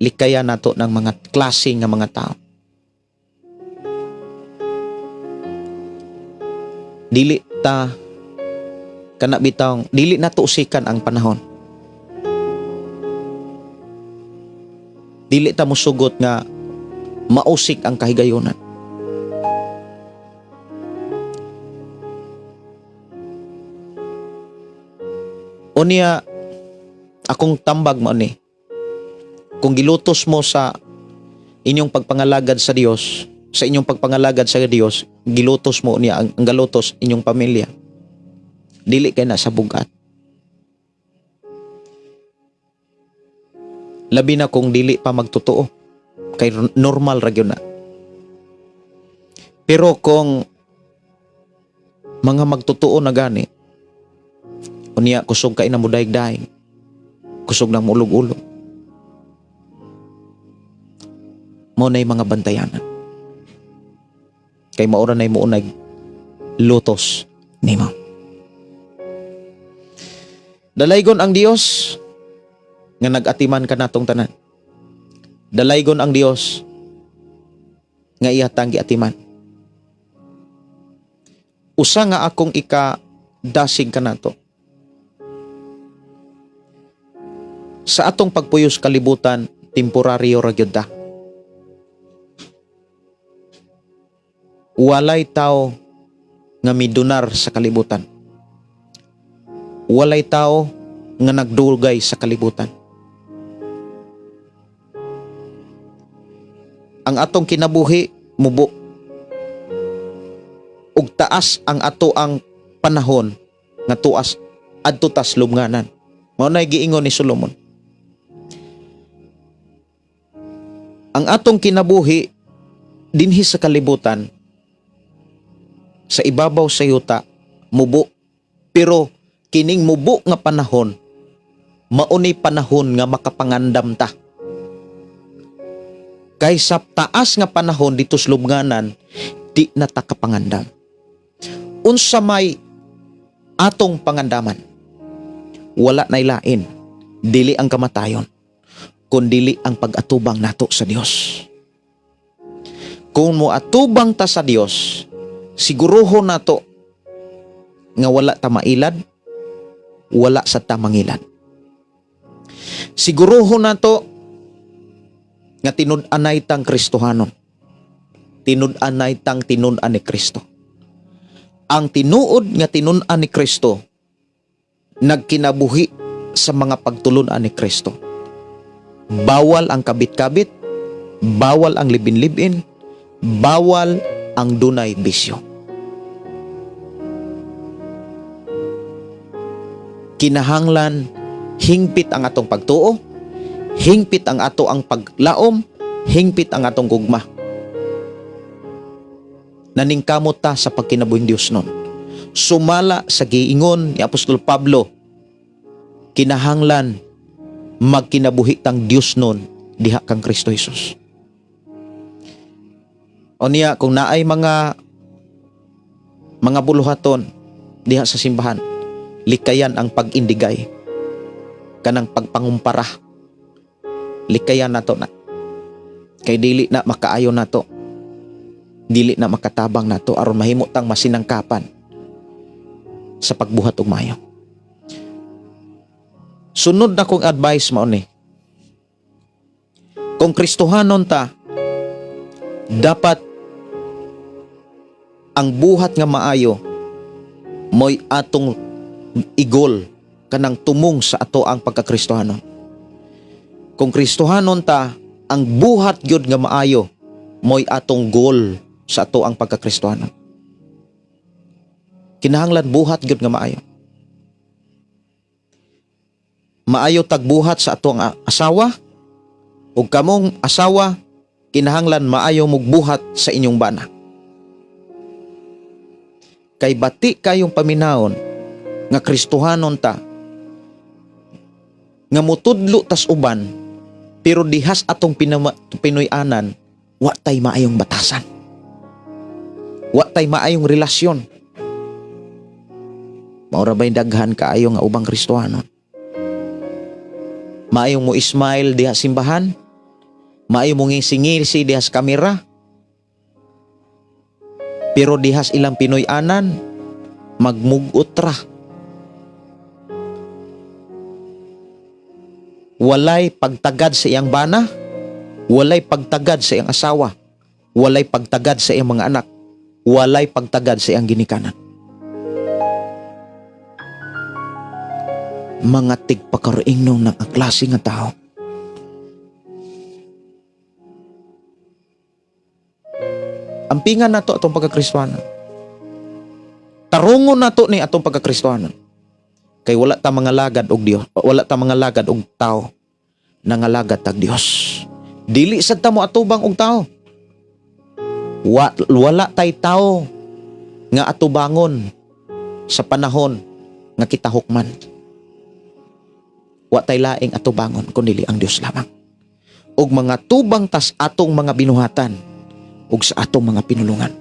Likaya nato ng mga klase nga mga tao. Dili ta kana bitawng dili nato usikan ang panahon. Dili ta musugot nga mausik ang kahigayonan. Unya, akong tambag mo ni, kung gilutos mo sa inyong pagpangalagad sa Dios, sa inyong pagpangalagad sa Dios, gilutos mo niya ang galutos inyong pamilya. Dili kay na sa bugat. Labi na kung dili pa magtotoo, kay normal ra gyud na. Pero kung mga magtotoo na gani, unya kusog kay na mo daig-daig, kusog na mulog-ulog, mao na'y mga bantayanan. Kay maura na'y muunay lutos nimo. Dalaygon ang Dios nga nag-atiman kanatong tanan. Dalaygon ang Dios nga iya tang giatiman. Usa nga akong ika-dasig kanato. Sa atong pagpuyos kalibutan, temporaryo ra gyud ta. Walay tao nga midunar sa kalibutan. Walay tao nga nagdugay sa kalibutan. Ang atong kinabuhi mubo ug taas ang ato ang panahon nga tuas adto tas lubnganan. Mao nay giingon ni Solomon. Ang atong kinabuhi dinhi sa kalibutan, sa ibabaw sa yuta, mubo. Pero kining mubo nga panahon, mauni panahon nga makapangandam ta. Kaysa taas nga panahon dito sa lubnganan, di na ta kapangandam. Unsa may atong pangandaman? Wala na ilain, dili ang kamatayon, kundili ang pag-atubang nato sa Dios. Kung moatubang ta sa Dios, siguruho nato nga wala ta mailad, wala sa ta mangilad. Siguruho nato nga tinud-anay tang Kristohanon. Tinud-anay tang tinun-an ni Kristo. Ang tinuod nga tinun-an ni Kristo nagkinabuhi sa mga pagtulun-an ni Kristo. Bawal ang kabit-kabit, bawal ang libin-libin, bawal ang dunay bisyo. Kinahanglan hingpit ang atong pagtuo, hingpit ang ato ang paglaom, hingpit ang atong gugma. Naningkamot ta sa pagkinabuhing Dios nun. Sumala sa giingon ni Apostol Pablo, kinahanglan magkinabuhi tang Dios nun diha kang Kristo Jesus. O niya, kung naay mga buluhaton diha sa simbahan, likayan ang pag-indigay, kanang pagpangumpara, likayan nato na. Kay dili na makaayo nato, dili na makatabang nato aron mahimo tang masinangkapan sa pagbuhat og maayo. Sunod na kong advice mao ni, kung Kristohanon ta, dapat ang buhat nga maayo mo'y atong igol kanang tumong sa ato ang pagkakristohanon. Kung Kristohanon ta, ang buhat gyud nga maayo mo'y atong goal sa ato ang pagkakristohanon. Kinahanglan buhat gyud nga maayo. Maayo tagbuhat sa ato ang asawa, ug kamong asawa kinahanglan maayo mugbuhat sa inyong bana. Kay bati kayong paminawon nga Kristohanon ta, nga mutudlo tas uban, pero dihas atong Pinoy-anan, wa tay maayong batasan. Wa tay maayong relasyon. Maura ba'y daghan kaayo nga ubang Kristohanon? Maayong mo smile diha simbahan, Maayo mong singisi dihas kamera. Pero dihas ilang Pinoy-anan, magmugot ra. Walay pagtagad sa iyang bana, walay pagtagad sa iyang asawa, walay pagtagad sa iyang mga anak, walay pagtagad sa iyang ginikanan. Mga tigpakaroingnon ng ang klase nga tao. Ampingan nato atong pagkakristuhanan. Tarungon nato ni atong pagkakristuhanan. Kay wala ta mga lagad og Dios, wala ta mga lagad og tao, nangalagad tag Dios. Dili sad ta mo atubang og tao. Wala tay tao nga atubangon sa panahon nga kita hukman. Wa tay laing atubangon kundi ang Dios lamang. Og mga tubang tas atong mga binuhatan ug sa atong mga pinulungan.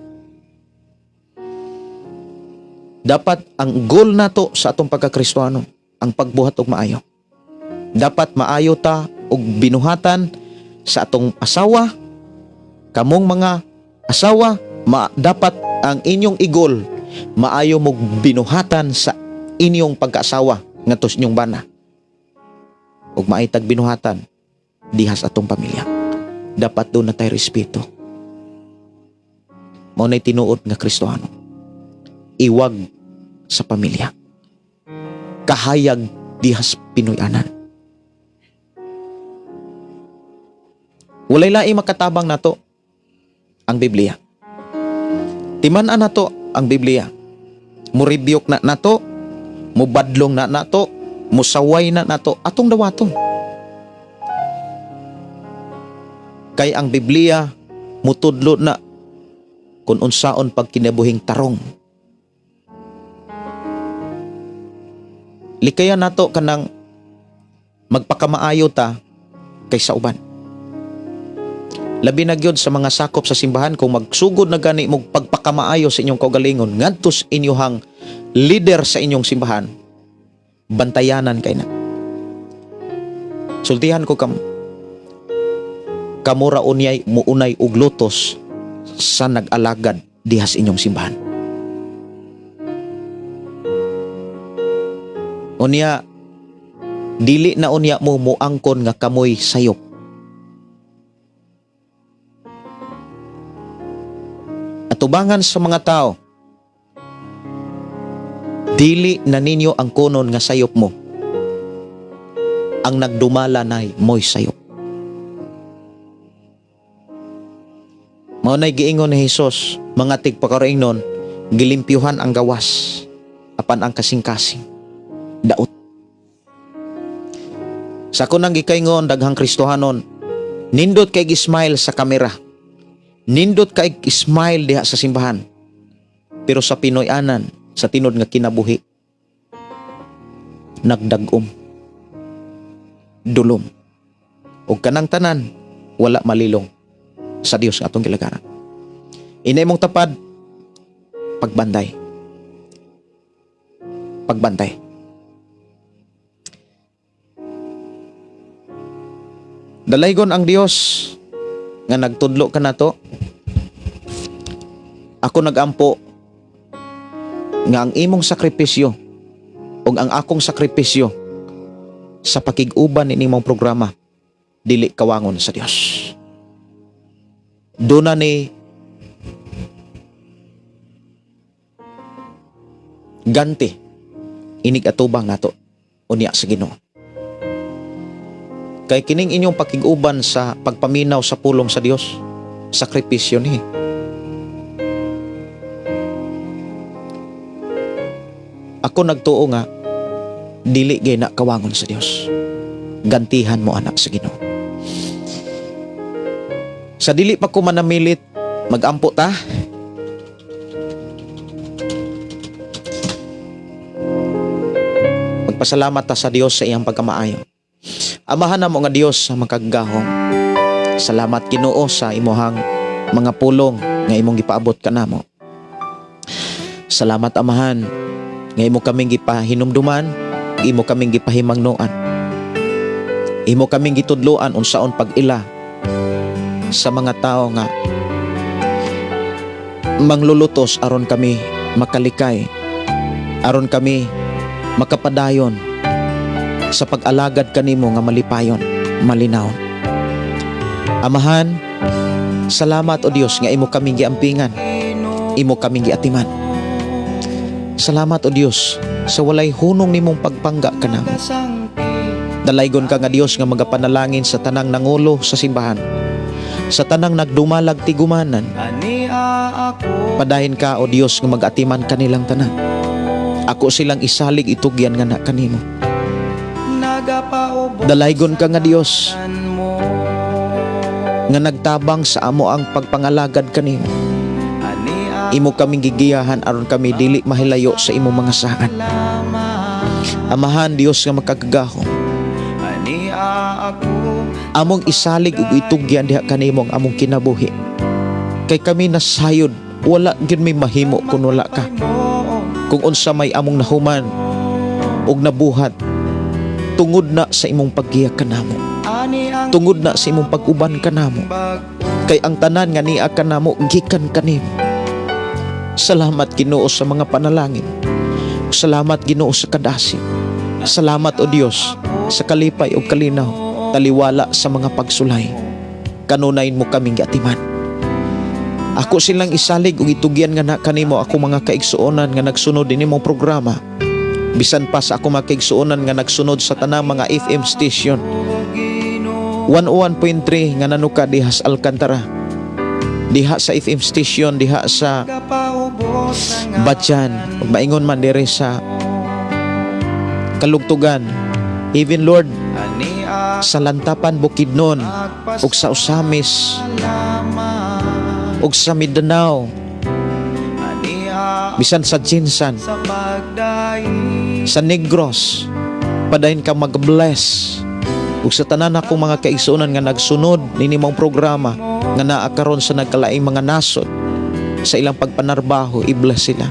Dapat ang goal nato sa atong pagkakristuano, ang pagbuhat og maayo. Dapat maayo ta og binuhatan sa atong asawa, kamong mga asawa, dapat ang inyong igol maayo mog binuhatan sa inyong pagkaasawa ngadto sa inyong bana. Ug maitag binuhatan dihas atong pamilya. Dapat doon na tayo respeto. Mao na'y tinuod nga Kristohano. Iwag sa pamilya. Kahayag dihas Pinoy-anan. Walay laing makatabang nato ang Biblia. Timan-an nato ang Biblia. Muribyok na nato, mubadlong na nato, musaway na nato, atong dawaton. Kay ang Biblia mutudlo na kung unsaon pagkinabuhing tarong. Likayan nato kanang magpakamaayo ta kaysa uban. Labi na gyud sa mga sakop sa simbahan kung magsugod na gani mog pagpakamaayo sa inyong kaugalingon ngadto sa inyohang leader sa inyong simbahan, bantayanan kay na. Sultihan ko kamura unyay muunay og lutos sa nag-alagad diha sa inyong simbahan. Unya, dili na unya mo muangkon nga kamoy sayop. Atubangan sa mga tao, dili na ninyo ang kunon nga sayop mo. Ang nagdumala nay mo'y sayop. Mao nay giingon ni Hesus, mga tigpakaroingnon, gilimpyuhan ang gawas, apan ang kasing-kasing daot. Sa kunang gikaingon daghang Kristohanon, nindot kay gi-smile sa kamera. Nindot kay smile diha sa simbahan. Pero sa Pinoy-anan, sa tinod nga kinabuhi, nagdag-om, dulom. Og kanang tanan, wala malilong sa Dios nga atong gilagaran. Inay mong tapad, pagbanday. Pagbantay. Dalaygon ang Dios nga nagtudlo ka nato. Ako nagampo nga ang imong sakripisyo ug ang akong sakripisyo sa pakig-uban ni imong programa dili kawangon sa Dios. Duna ni ganti inig atubang nato unya sa Ginoo. Kay kining inyong pakig-uban sa pagpaminaw sa pulong sa Dios, sakripisyo ni. Ako nagtuo nga dili gay na kawangon sa Dios. Gantihan mo anak sa Ginoo. Sa dili pa ko manamilit, magampo ta. Magpasalamat ta sa Dios sa iyang pagkamaayo. Amahan namo nga Dios sa makagagahom. Salamat Ginoo sa imuhang mga pulong nga imong gipaabot kanamo. Salamat Amahan nga imo kaming gipahinumduman, imo kaming gipahimangnoan. Imo kaming gitudloan unsaon pag-ila Sa mga tao nga manglulutos aron kami makalikay, aron kami makapadayon sa pag-alagad kanimo nga malipayon, malinawon. Amahan, salamat, O Dios, nga imo kaming giampingan, imo kaming giatiman. Salamat, O Dios, sa walay hunong nimong pagpangga kanamo. Dalaygon ka nga Dios nga magapanalangin sa tanang nangulo sa simbahan, sa tanang nagdumalag tigumanan. Padahin ka, O Dios, nga magatiman kanilang tanan. Ako silang isalig, itugyan nga na kanimo. Dalaygon ka nga Dios nga nagtabang sa amo ang pagpangalagad kanimo. Imo kaming gigiyahan aron kami dili mahilayo sa imong mga saad. Amahan Dios nga makagagahom, among isalig ug itugyan diha kanimo ang among kinabuhi. Kay kami nasayod, wala gyud may mahimo kun wala ka. Kung unsa may among nahuman ug nabuhat, tungod na sa imong paggiya kanamo. Tungod na sa imong pag-uban kanamo. Kay ang tanan nga niya kanamo gikan kanimo. Salamat, Ginoo, sa mga panalangin. Salamat, Ginoo, sa kadasig. Salamat, O Dios, sa kalipay ug kalinaw, taliwala sa mga pagsulay. Kanunay mo kaming giatiman. Ako silang isalig ug itugyan nga na kanimo ako mga kaigsuonan nga nagsunod din imong programa. Bisan pa sa ako mga kaigsuonan nga nagsunod sa tanang mga FM station. 101.3 nga nanuka diha sa Alcantara. Diha sa FM station diha sa Batyan, ug maingon man dire sa Kalugtugan. Even, Lord, sa Lantapan, Bukidnon, ug sa Ozamiz, ug sa Mindanao, bisan sa GenSan, sa Negros, padayon ka mag-bless. Ug sa tanan akong mga kaigsuonan nga nagsunod nini mong programa nga naa karon sa nagkalaing mga nasod sa ilang pagpanarbaho, i-bless sila.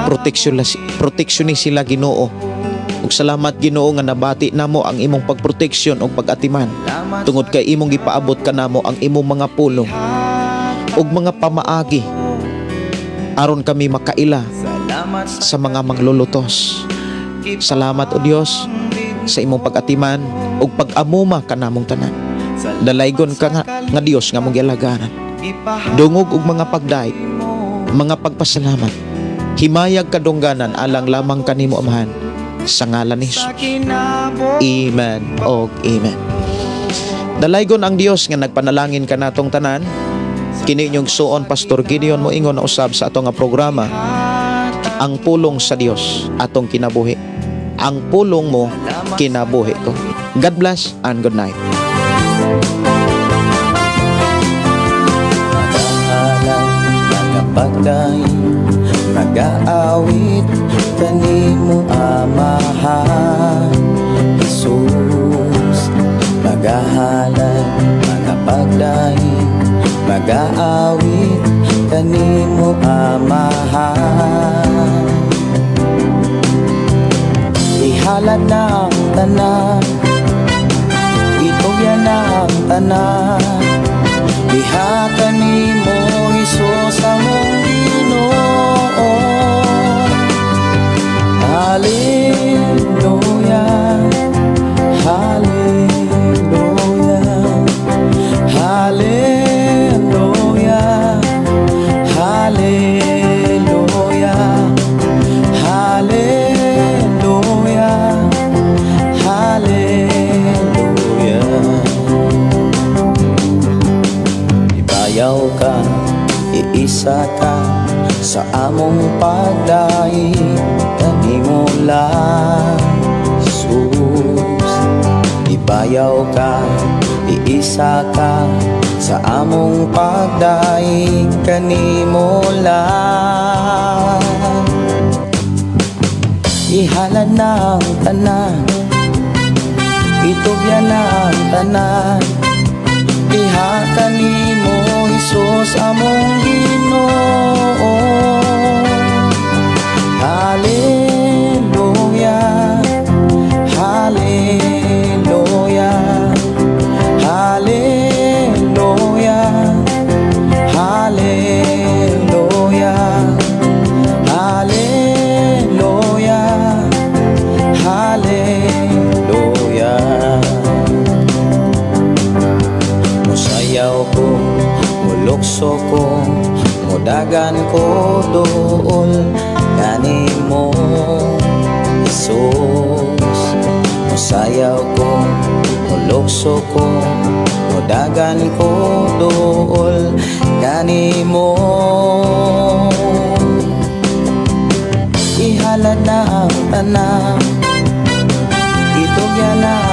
Proteksyon proteksyon ni sila, Ginoo. Ug salamat, Ginoo, nga nabati namo ang imong pagproteksyon ug pag-atiman tungod kay imong gipaabot kanamo ang imong mga pulong ug mga pamaagi aron kami makaila sa mga manglulutos. Salamat, O Dios, sa imong pag-atiman ug pag-amuma kanamong tanan. Dalaygon ka nga Dios nga among gialagaran. Dungog og mga pagdayeg, mga pagpasalamat. Himayag kadungganan alang lamang kanimo, Amahan, sa ngalan ni Jesus. Amen og amen. Dalaygon ang Dios nga nagpanalangin kanatong tanan. Kini inyong suon, Pastor Gideon, moingon na usab sa atong nga programa, Ang Pulong sa Dios Atong Kinabuhi. Ang pulong mo, kinabuhi ko. God bless and good night. Magahalay, magapagdaig, magaawit kanimo, Amahan Jesus. Magahalay, magapagdaig, magaawit kanimo, Amahan. Ihalad na ang tanan, itugyan na ang tanan diha kanimo, Hesus among Ginoo. Hallelujah, Hallelujah, Hallelujah, Hallelujah, Hallelujah, Hallelujah. Ibayaw ka, iisa ka sa among pagdaig kanimo lang, Jesus. Ibayaw ka, iisa ka sa among pagdaig kanimo lang. Ihalad na ang tanan, itugyan na ang tanan diha kanimo, Hesus among Ginoo. Hallelujah, Hallelujah, Hallelujah. Musayaw ko, mulukso ko, mudagan ko duol kanimo. Ihalad na ang tanan, itugyan na.